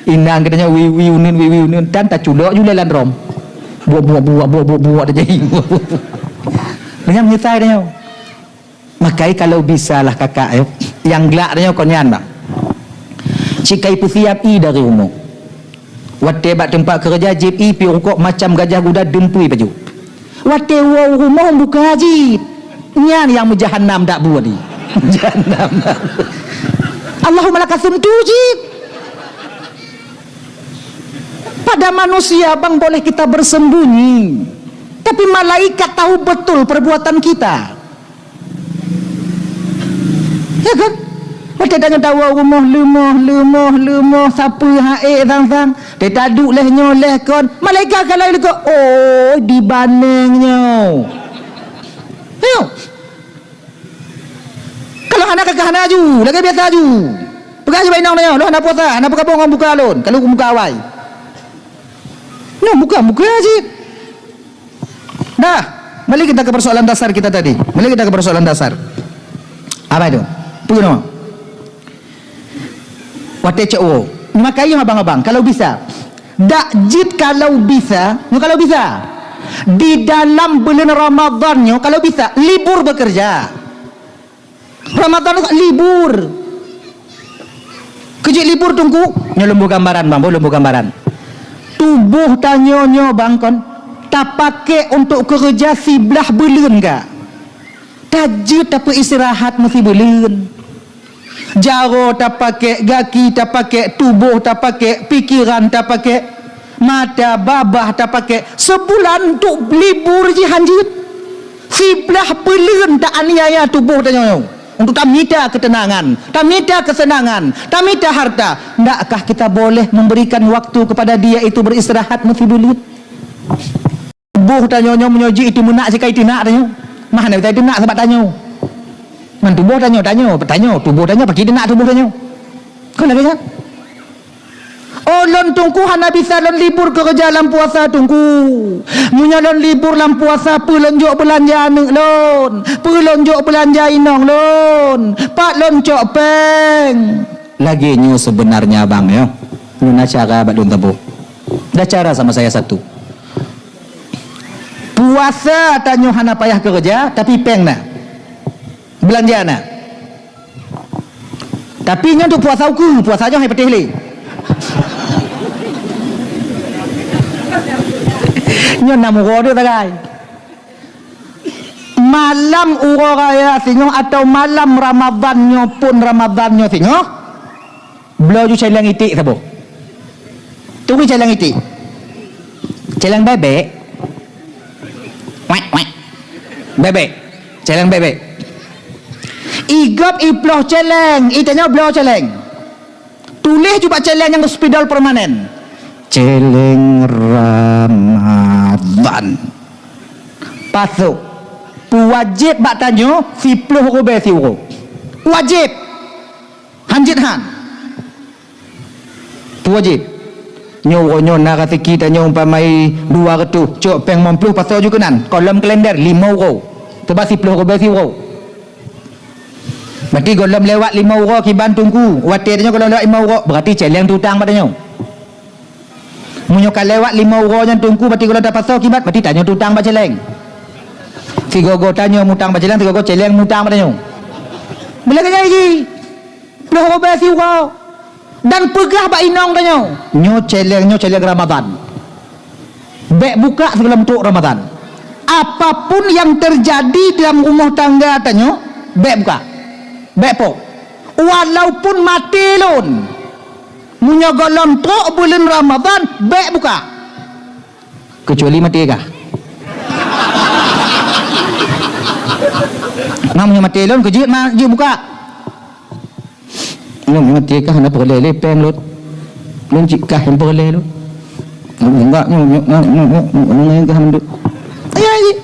Inong geutanyoe wiwi uneuen, wiwi uneuen, dan taculok ju lé lam drom. Buok, buok, buok, buok, buok, buok, tajadi. Meunyan meunyeusai tanyoe. Makai kalau bisa lah kakak, eh. Nyang glak tanyoe kon nyan, bang. Cit kai peusiab ie dari rumoh. Watée bak teumpat keureuja jieb ie, piep rukok macam gajah guda, dum pui pajoh. Watée woe u rumoh buka jieb. Nyan nyang meujahanam dak buet ie. Jahanam. Allahumma lakasumtu jieb. Pada manusia bang boleh kita bersembunyi. Tapi malaikat tahu betul perbuatan kita. Ya kan? Watée tanyoe tawoe u rumoh leumoh, leumoh, leumoh, sapeue ha'ék sang-sang. Teuka duek lheueh nyoe lheueh kon. Malaikat ka lheueh likot. Oh, dibaneng nyoe. Ayo. Kalau hana kakak hana aju, lagée biasa aju. Peugah ju bak inong tanyoe, lôn hana puasa, hana peugabong ngon buka lôn. Kalau buka awai. Nyoe buka, buka cit. Dah, balik kita ke persoalan dasar kita tadi. Balik kita ke persoalan dasar. Apa itu? Peue nama? Watée cok woe. Maka iya abang-abang, kalau bisa. Dak jeuet kalau bisa, nyoe kalau bisa. Di dalam bulan Ramadan nyoe kalau bisa, libur bekerja. Ramadan tu libur. Keujeuet libur teungku, nyoe lôn beuet gambaran bang, boh lôn beuet gambaran. Tuboh tanyoe nyoe bang kon tapakék untuk keureuja siblaih buleuen ka. Tajeuet tapeuistirahat meusibuleuen. Jaroe tapakék, gaki tapakék, tuboh tapakék, pikeran tapakék. Mata babah tapakék, seubulan untuk libur jih hanjeuet. Siblaih buleuen ta aniaya tuboh tanyoe. Untuk tamita ketenangan, tamita kesenangan, tamita harta. Ndakkah kita boleh memberikan waktu kepada dia itu beristirahat meusibuleuen? Tuboh tanyoe nyoe meunyoe jih itu meunak sikai teunak tanyoe. Mah hana bisa teunak sabab tanyoe. Man tuboh tanyoe, tanyoe, tanyoe, tuboh tanyoe, pakri teunak tuboh tanyoe. Kon lagèe nyan? Oh, lôn Teungku hana bisa lôn libur keureuja lam puasa, Teungku. Meunyoe lôn libur lam puasa, peue lôn jok beulanja aneuk lôn? Peue lôn jok beulanja inong lôn? Pat lôn cok péng? Lagèe nyoe seubeunarnya, Bang, nyoe. Nyoe na cara bak lôn saboh. Ada cara sama saya satu. Puasa tanyoe hana payah keureuja, tapi péng na. Beulanja na. Tapi nyoe untuk puasa ukeue, puasa nyoe hai patéh lé. Nyoe nam uroe deuh sagai. Malam uroe raya singoh atau malam Ramadhan nyoe, phon Ramadhan nyoe singoh, bloe ju céléng iték saboh. Turi céléng iték. Céléng bèbèk. Wék, wék. Bèbèk. Céléng bèbèk. Igop iploh céléng, itanyoe bloe céléng. Tuléh ju bak céléng nyang spidol permanen. Céléng Ramadhan. Pasoe. Peuwajéb bak tanyoe siploh rubèe siuroe. Wajéb. Han jeuet han. Peuwajéb. Nyoe uroe nyoe na raseuki tanyoe umpama dua reutôh, cok péng limong ploh pasoe ju keunan, gohlom kalender limong uroe. Teuba siploh rubèe siuroe. Berarti gohlom lewat limong uroe kiban Teungku. Watèe tanyoe gohlom lewat limong uroe, berarti céléng tutang bak tanyoe. Meunyoe ka lewat limong uroe nyan Teungku, berarti gohlom tapasoe kiban, berarti tanyoe tutang bak céléng. Sigoe-goe tanyoe mutang bak céléng, sigoe-goe céléng mutang bak tanyoe. Bila ka jadi? Ploh rubèe siuroe. Dan peugah bak inong tanyoe, "Nyoe céléng, nyoe céléng Ramadhan. Bèk buka sigohlom trok Ramadhan. Apapun yang terjadi dalam rumah tangga tanyoe, bèk buka. Bèk po. Walaupun maté lôn, meunyoe gohlom trok buleuen Ramadhan, bèk buka." Keucuali maté kah? Nah, meunyoe maté lôn, keu jeuet ma-, jeuet buka. Nyoe maté kah hana peureulèe lé péng lôn. Lôn cit kah nyang peureulèe lôn. Enggak, nyoe, nyoe, nyoe, nyoe, nyoe, nyoe, nyoe kah mandum. Ayah, ayah.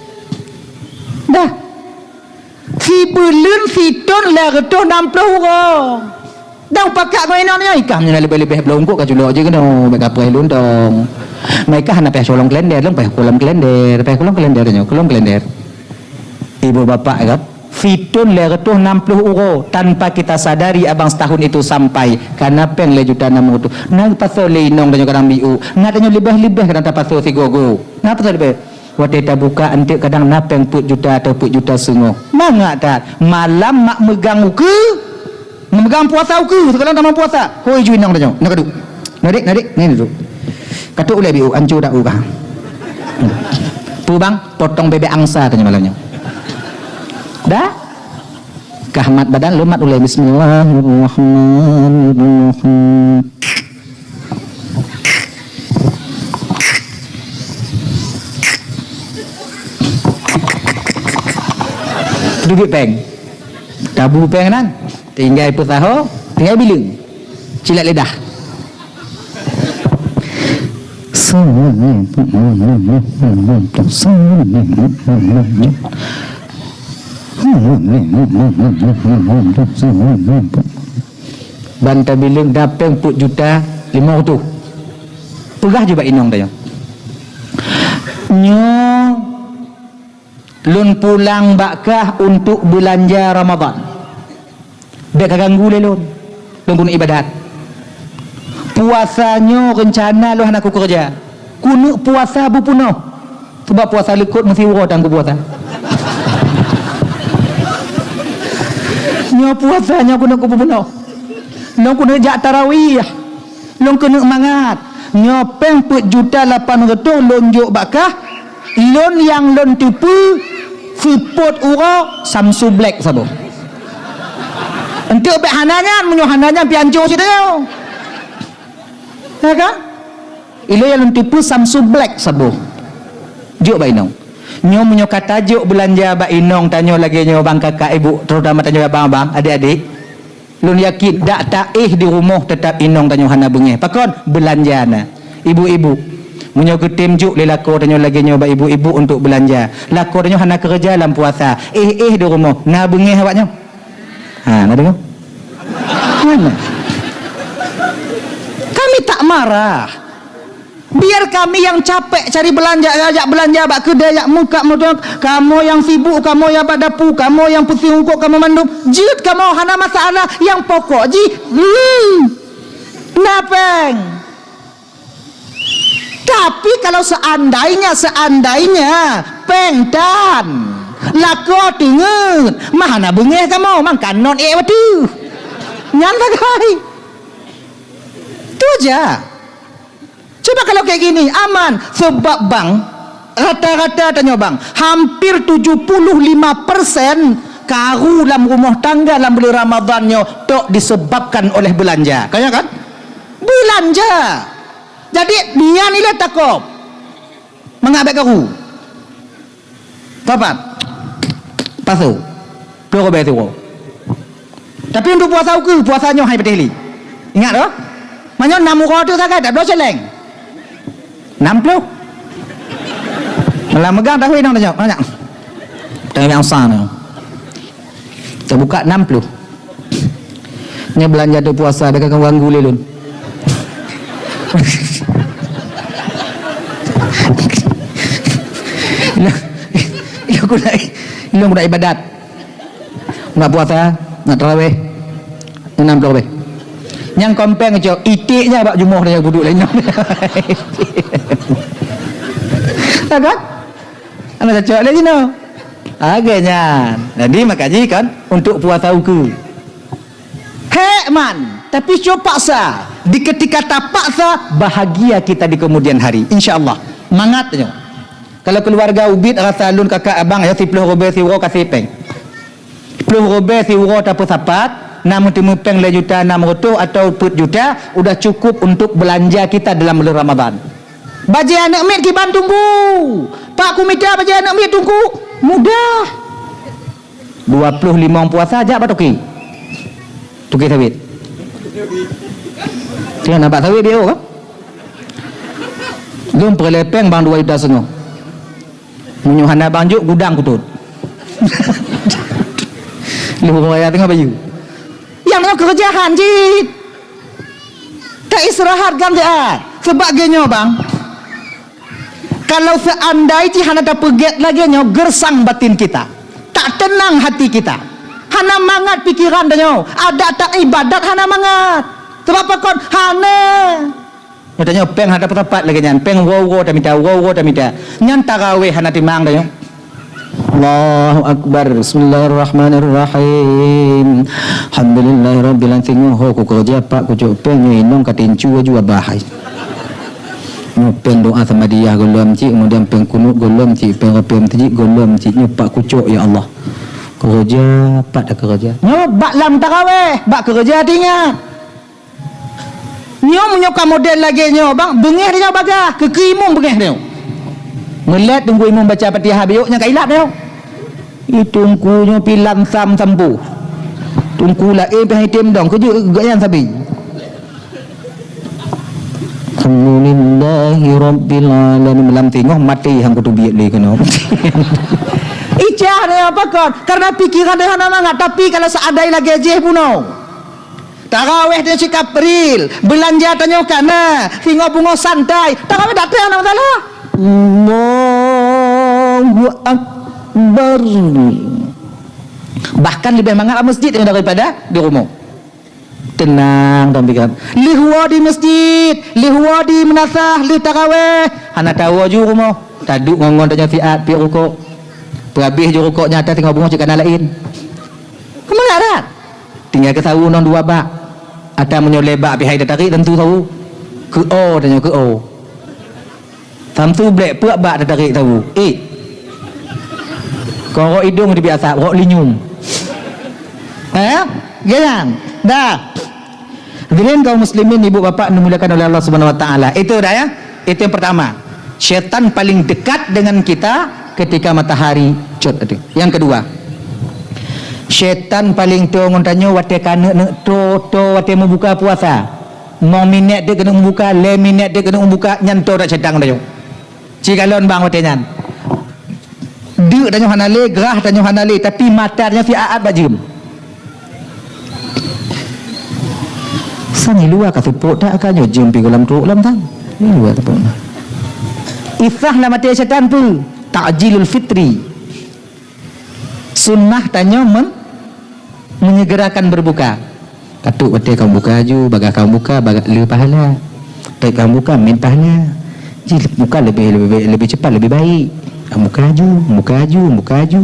Dah. Sibuleuen sithôn lhèe reutôh nam ploh uroe. Dan pakat ngon inong nyoe, ikah meunyoe leubeh-leubeh bloe eungkôt ka culok jih keunoe, bèk kapreh lôn dong. Meuikah hana payah colong kalender, lôn payah kulom kalender, payah kulom kalender nyoe, kulom kalender. Ibu bapak, ya kan? Sithôn lhèe reutôh nam ploh uroe, tanpa kita sadari abang setahun itu sampai, karena péng lhèe juta nam reutôh. Na pasoe lé inong tanyoe kadang biu, na tanyoe leubeh-leubeh kadang tapasoe sigoe-goe. Na pasoe leubeh. Watèe tabuka eunteuk kadang na péng peuet juta atau peuet juta seungoh. Mangat that, malam mak meugang ukeue, meugang puasa ukeue, sigohlom tamong puasa. Hôi ju inong tanyoe, na kaduek. Na dek, na dek, ni duduk. Katuk ulèe biu, ancu dak u kah. Peue bang, potong bebek angsa tanyoe malam nyoe. Dah? Kah mat badan, leumat ulèe. Bismillahirrahmanirrahim. Duduek péng. Tabu péng nan. Tinggai peusaho, tinggai bileueng. Cilat lidah. Ban tabileueng dapéng peuet juta limong reutôh. Peugah ju bak inong tanyoe, "Nyoe lôn pulang bak kah untuk beulanja Ramadhan. Bèk kaganggu lé lôn. Lôn keuneuk ibadat. Puasa nyoe reuncana lôn hana kukeureuja. Keuneuk puasa beupeunoh." Sabab puasa leukot meusiuroe tan kupuasa. Nyoe puasa nyoe keuneuk kupeupunoh. Lôn keuneuk jak tarawih. Lôn keuneuk mangat. Nyoe péng peuet juta lapan reutôh lôn jok bak kah. Lôn nyang lôn teupeue seupôt uroe Samsu Black saboh. Eunteuk bèk hana nyan, meunyoe hana nyan pih ancô cit tanyoe. Ya kan? Ilôn nyang lôn teupeue Samsu Black saboh. Jok bak inong. Nyoe meunyoe ka tajok beulanja bak inong tanyoe lagée nyoe bang kakak ibu, terutama tanyoe abang-abang, adik-adik, lôn yakin dak taéh di rumoh teutap inong tanyoe hana beungéh. Pakon? Beulanja na. Ibu-ibu, meunyoe geutem jok lé lakoe tanyoe lagée nyoe bak ibu-ibu untuk beulanja, lakoe tanyoe hana keureuja lam puasa, éh-éh di rumoh, na beungéh awaknyoe? Ha, na deungoe? Hana. Kami tak marah. Biar kami yang capek cari belanja, jak belanja bak keudè, jak muka mudong. Kamoe nyang sibuk, kamoe nyang bak dapu, kamoe nyang peusiungkot, kamoe mandum. Jeuet kamoe, hana masalah. Nyang pokok jih, hmm, na péng. Tapi kalau seandainya, seandainya péng tan, lakoe teungeut, mah hana beungéh kamoe, mangkanon ék watèe. Nyan sagai. Tu aja. Coba kalau kayak gini, aman. Sebab bang, rata-rata tanyoe bang, hampir tujuh puluh lima persen karu lam rumah tangga lam bulan Ramadan nyoe tok disebabkan oleh belanja. Kaya kan? Belanja. Jadi, nyan ilée takop. Mangat bék karu. Papat. Pasoe. Ploh ribèe siuroe. Tapi untuk puasa ukeue, puasa nyoe hai patéh lé. Ingat tu. Meunyoe nam uroe tu sagai, dak bloe céléng. Nam ploh. Malah meugang tahu inong tanyok, tanyok. Tanyok nyang sa ni. Teubuka nam ploh. Nyoe beulanja tu puasa, dak ka ganggu lé lôn. Ilôn, ilôn keuneuk, ilôn keuneuk ibadat. Nak puasa, nak tarawih. Nam ploh ribèe. Nyang kon péng cok, iték nyan bak jumoh dia buduk laén. Ya kan? Hana cocok lé jinoe. Lagèe nyan. Jadi, maka jih kan, untuk puasa ukeue. Hék man, tapi cuma paksa. Di ketika tapaksa, bahagia kita di kemudian hari. Insya Allah. Mangat nyoe. Kalau keuluwarga ubit rasa lôn kakak abang, ya, siploh ribèe siuroe ka sipéng. Siploh ribèe siuroe tapeusapat, na meuteumé péng lhèe juta nam reutôh atawa peuet juta, udah cukup untuk belanja kita dalam bulan Ramadan. Bajèe aneuk miet kiban teungku. Pak kumita bajèe aneuk miet teungku. Mudah. Dua ploh limong puasa jak bak toke. Toke sawit. Teuka na bak sawit biôh ka? Lôn peureulèe péng bang dua juta setengah. Meunyoe hana bang jok, gudang kutot. Lôn raya teungoh bayeue. Nyang nyoe keureujahan cit. Taistirahat gan siat. Seubab lagèe nyoe, bang. Kalau seandai jih hana tapeugèt lagèe nyoe, gersang batin kita. Tak tenang hati kita. Hana mangat pikeran tanyoe. Adak tak ibadat hana mangat. Seubab pakon? Hana. Nyoe tanyoe péng hana tapeusapat lagèe nyan. Péng uroe-uroe tamita, uroe-uroe tamita. Nyan tarawih hana timang tanyoe. Allahu Akbar. Bismillahirrahmanirrahim. Alhamdulillahirabbil alamin. Singoh ho kukeureuja, Pak, kucok péng nyoe inong ka tincu aju abah hai. Nyoe péng doa samadiyah gohlom cit, kemudian péng kunut gohlom cit, péng reupèe meuseujid gohlom cit. Nyoe Pak kucok, ya Allah. Keureuja, Pak, takeureuja. Nyoe bak lam tarawih, bak keureuja teuingat. Nyoe meunyoe ka model lagèe nyoe, bang, beungèh tanyoe bagah, keu, keu imum beungèh tanyoe. Meulét teungku imum baca Fatihah biôk nyang ka ilap tanyoe. Ih, teungku nyoe pih lam sam sampôh. Teungku laén pih item dong, keujeuet geuh nyan sabe. Alhamdulillahirabbil alamin. Lam teungoh maté han kuteubiet lé keunoe. Icah tanyoe pakon, karena pikeran tanyoe hana mangat, tapi kalau seandai lagèe jih bunoe. Tarawih tanyoe sikap real, beulanja tanyoe ka na, singoh beungoh santai, tarawih dak teuh hana masalah. Allahu Akbar. Bahkan leubeh mangat lam meuseujid daripada di rumoh. Teunang dalam pikeran. Lheueh woe di meuseujid, lheueh woe di meunasah, lheueh tarawih, hana tawoe ju rumoh. Taduek ngon-ngon tanyoe siat piep rukok. Peuhabéh ju rukok nyan ata singoh beungoh cit ka na laén. Keumangat that? Tinggai keu sawu ngon dua bak. Ata meunyoe lhèe bak pih hai tatarék, tantu sawu. Keu o tanyoe, keu o. Tantu blék peuet bak tatarék sawu. Eh. Kon rok idong teubiet asap, rok linyum. Eh? Geuyan. Dah. Hadirin kaum muslimin, ibu bapak dimuliakan oleh Allah Subhanahu wa taala. Itu dah ya. Itu yang pertama. Syaitan paling dekat dengan kita Ketika matahari cot ateueh. Nyang keudua, syaitan paleng toe ngon tanyoe watée ka neuk-neuk toe-toe watée meubuka puasa. Limong minét teuk keuneuk meubuka, lhée minét teuk keuneuk meubuka, nyan toe that syaitan ngon tanyoe. Ci kalon bang watée nyan. Deuk tanyoe hana lé, grah tanyoe hana lé, tapi mata tanyoe siat-at bak jeuem. Sang i luwa ka seupôt that ka nyoe jeuem pi goh lom trok lom tan. I luwa seupôt na. Isah lam até syaitan peue? Ta'jilul fitri. Sunnah tanyoe men-, menyegerakan berbuka. Ka trok watée ka buka laju, bagaih ka buka, bagaih le pahala. Teuk ka buka, mien pahala. Jih buka lebih, lebih, lebih cepat, lebih baik. Ka buka laju, buka laju, buka laju.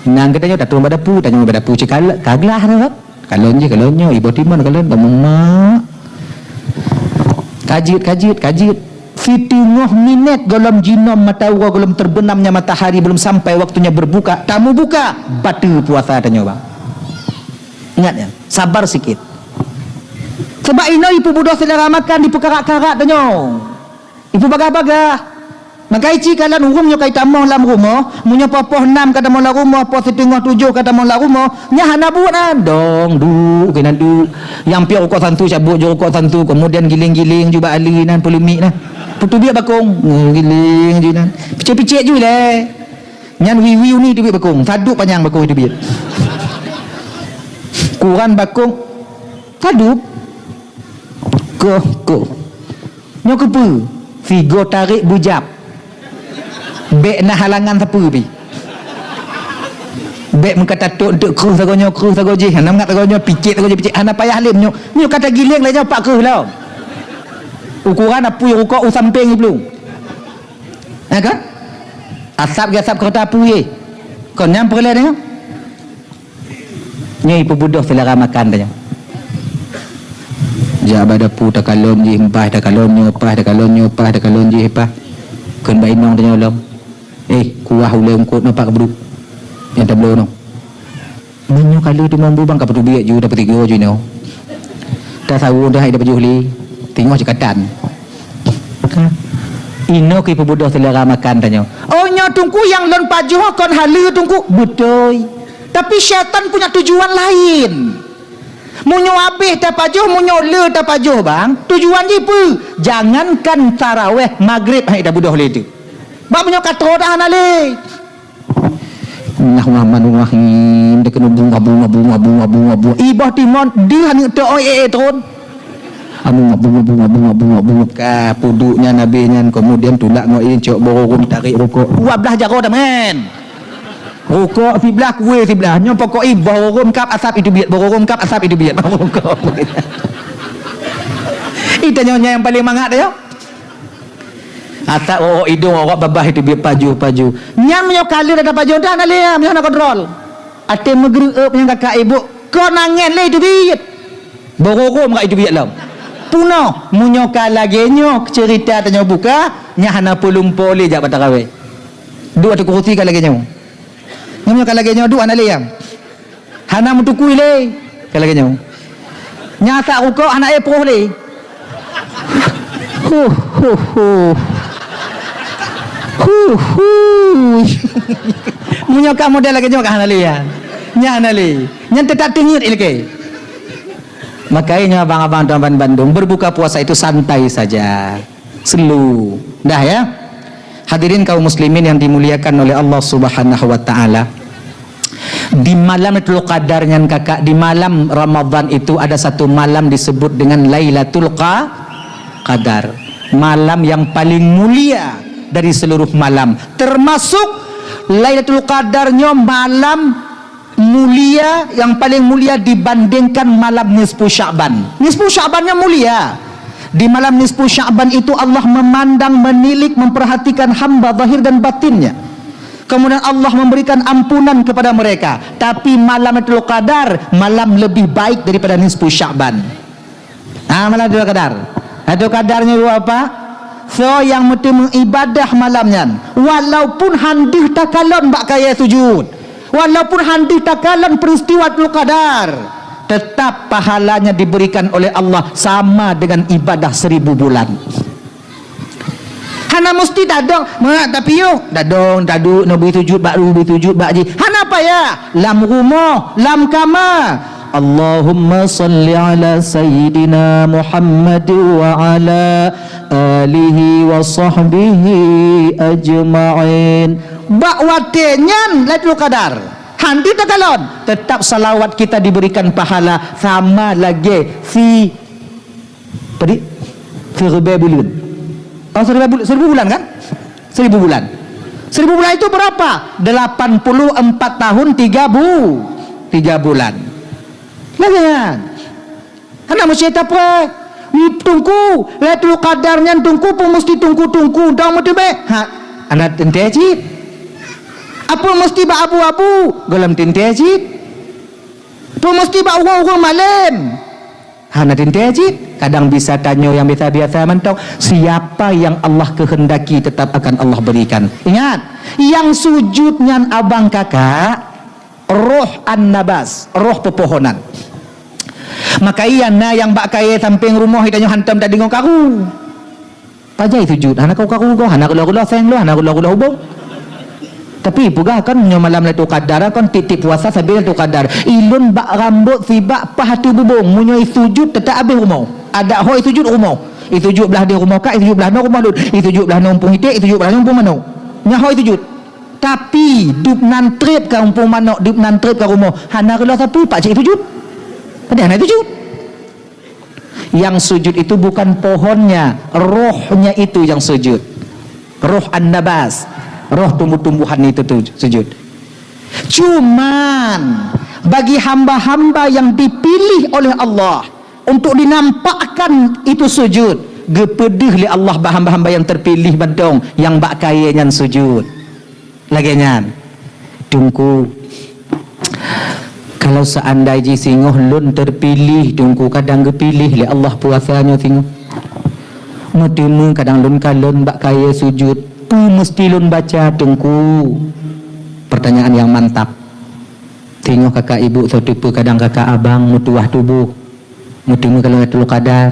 Nang geutanyoe tatron bak dapu, tanyoe bak dapu cit ka, ka glah dah. Kalon jih, kalon nyoe, iboh timon, kalon, ngomong mak. Ka jeuet, ka jeuet, ka jeuet. Siteungoh minét gohlom jinom mata uroe gohlom terbenamnya matahari belum sampai waktunya berbuka, tamubuka, bateue puasa tanyoe, bang. Ingat ya, sabar sikit. Sebab inoe ipeubudoh selera makan, dipeukarat-karat tanyoe. Ipeubagah-bagah. Maka ici kalon ureuëng nyoe ka itamong lam rumoh, meunyoe poh, poh nam ka tamong lam rumoh, poh siteungoh tujoh ka tamong lam rumoh, nyan hana buet na, dong, duek keunan duek. Nyang piôh rukok santu, cabot ju rukok santu, kemudian giling-giling ju bak ali nan, peuleumik na. Peuteubiet bakong, giling ju nan. Picék-picék ju lé. Nyan wiwi uni teubiet bakong, saduk panyang bakong teubiet. Kuran bakong, saduk. Koh, koh. Nyoe keupeue? Figo tarek beujab. Bék na halangan sapeue pi. Bék meuka tatok eunteuk kreueh sagoe nyoe, kreueh sagoe jih. Hana mangat sagoe nyoe, picék sagoe jih, picék. Hana payah lé nyoe. Nyoe ka tagiléng lé nyoe pat kreueh lom. Ukuran apui rukok u sampéng jiplueng. Ya kan? Asap geuasap keureuta apui. Kon nyang peureulée nyoe. Nyoe ipeubudoh selera makan tanyoe. Jak bak dapu takalon jih paih, takalon nyoe paih, takalon nyoe paih, takalon jih paih. Kheun bak inong tanyoe lom. Eh, kuah ulée eungkot nyoe pat keubruk. Nyang tabloe nyoe. Meunyoe ka lheueh teumong bu bang ka peuteubiet ju, tapeutigo ju inoe. Tasaweuh dah hai tapajoh lé. Teungoh cekatan. Inoe keu ipeubudoh selera makan tanyoe. Oh, nyoe Teungku nyang lôn pajoh kon haleue Teungku. Beutôi. Tapi syaitan punya tujuan lain. Meunyoe habéh tapajoh, meunyoe le tapajoh, bang, tujuan jih peue? Jangankan taraweh, magrib hai tabudoh lé teuh. Bak meunyoe ka troe dah hana lé. Bismillahirrahmanirrahim. Dia kena bunga, bunga, bunga, bunga, bunga, bunga. Iboh timon, dia hana teu oi, eh, eh, turun. Amu bunga, bunga, bunga, bunga, bunga. Ka puduk nyan habéh nyan, kemudian tulak ngon ie cok bororong tarék rukok. Dua blah jaroe dah, men. Rukok siblah, kue siblah. Nyoe pokok iboh bororong kap asap itu biet, bororong kap asap itu biet. Rukok. Itu nyoe yang paling mangat dah, yo. Asap rokok idong, rokok babah itu biet paju-paju. Nyan meunyoe ka lheueh dah paju dah na lé, meunyoe hana kontrol. Até meugeureuep nyang kakak ibu, kon angén lé itu biet. Bororong ka itu biet lom. Punoh, meunyoe ka lagée nyoe ceurita tanyoe buka, nyan hana peulumpo lé jak bak taraweh. Duek ateueh kurusi ka lagée nyoe. Meunyoe ka lagée nyoe duek hana lé nyang. Hana meutukui lé, ka lagée nyoe. Nyang asap rukok hana éh proh lé. Huh, huh, huh. Huh, huh. Meunyoe ka model lagée nyoe ka hana lé, ya. Nyan hana lé. Nyan teutap teungeut ilée. Makanya abang-abang tuan bandung, berbuka puasa itu santai saja. Slow. Dah ya. Hadirin kaum muslimin yang dimuliakan oleh Allah Subhanahu wa taala. Di malam Lailatul Qadar nyan kakak, di malam Ramadan itu ada satu malam disebut dengan Lailatul Qa-, Qadar. Malam yang paling mulia dari seluruh malam. Termasuk Lailatul Qadar nyoe malam mulia, yang paling mulia dibandingkan malam nisfu Sya'ban. Nisfu Sya'ban nyoe mulia. Di malam nisfu Sya'ban itu Allah memandang, menilik, memperhatikan hamba zahir dan batinnya. Kemudian Allah memberikan ampunan kepada mereka. Tapi malam Lailatul Qadar, malam lebih baik daripada nisfu Sya'ban. Ah, malam Lailatul Qadar. Lailatul Qadar nyoe dua apa? Soe nyang meuteumé ibadah malam nyan, walaupun han deuh takalon bak kayée sujud, walaupun han deuh takalon peristiwa Lailatul Qadar, tetap pahalanya diberikan oleh Allah sama dengan ibadah seribu bulan. Ha, Hana musti tadong, mak, tapiôh. Tadong, taduek, na bri sujud bak ru, bri sujud bak jih. Hana payah. Lam rumoh, lam kama. Allahumma salli ala sayyidina Muhammad wa ala alihi wa sahbihi ajma'in. Bak watée nyan Lailatul Qadar. Hana takalon, tetap salawat kita diberikan pahala sama lagée si Padi? Siribée buleuen. Oh, siribée bul-, seribu bulan kan? Seribu bulan. Seribu bulan itu berapa? Delapan puluh empat tahun tiga bu-, tiga bulan. Lagée nyan. Hana meusti tapreh. Teungku, Lailatul Qadar nyan teungku peue meusti teungku-teungku dong meuteumé? Ha, hana teuntée cit. Apeue meusti bak abu-abu? Gohlom teuntée cit. Peue meusti bak ureuëng-ureuëng malém? Hana teuntée cit, kadang bisa tanyoe nyang biasa-biasa mantong, siapa yang Allah kehendaki tetap akan Allah berikan. Ingat, nyang sujud nyan abang kakak, roh an-nabas, roh peupohonan. Maka iya na nyang bak kayée sampéng rumoh, tanyoe hantom tadeungoe karu. Pajan sujud, hana karu-karu goh, hana reuloh-reuloh seng lôn, hana reuloh-reuloh ubông. Tapi peugah kan nyoe malam Lailatul Qadar, kan tiep-tiep puasa sabe Lailatul Qadar. Ilôn bak rambôt sibak paih ateueh bubông, meunyoe sujud teutap abéh rumoh. Adak ho sujud rumoh. Sujud blah deh rumoh kak, sujud blah noe rumoh lôn, sujud blah noe umpung iték, sujud blah noe umpung manok. Nyan ho sujud. Tapi dub nan treb ka umpung manok, dub nan treb ka rumoh, hana reuloh sapeue, pakcik sujud. Padahai hana sujud. Yang sujud itu bukan pohonnya, rohnya itu yang sujud. Roh an-nabas, roh tumbuh-tumbuhan itu tu sujud. Cuman, bagi hamba-hamba yang dipilih oleh Allah untuk dinampakkan itu sujud, geupeudeuh lé Allah bak hamba-hamba yang terpilih mantong, yang bak kayée nyan sujud. Lagée nyan, Teungku, kalau seandai jih singoh lôn terpilih, Teungku, kadang geupiléh lé Allah puasa nyoe singoh. Meuteumé kadang lôn kalon bak kayée sujud, peue meusti lôn baca, Teungku? Pertanyaan yang mantap. Singoh kakak ibu soe teupeu kadang kakak abang meutuwah tuboh. Meuteumé kalon Lailatul Qadar.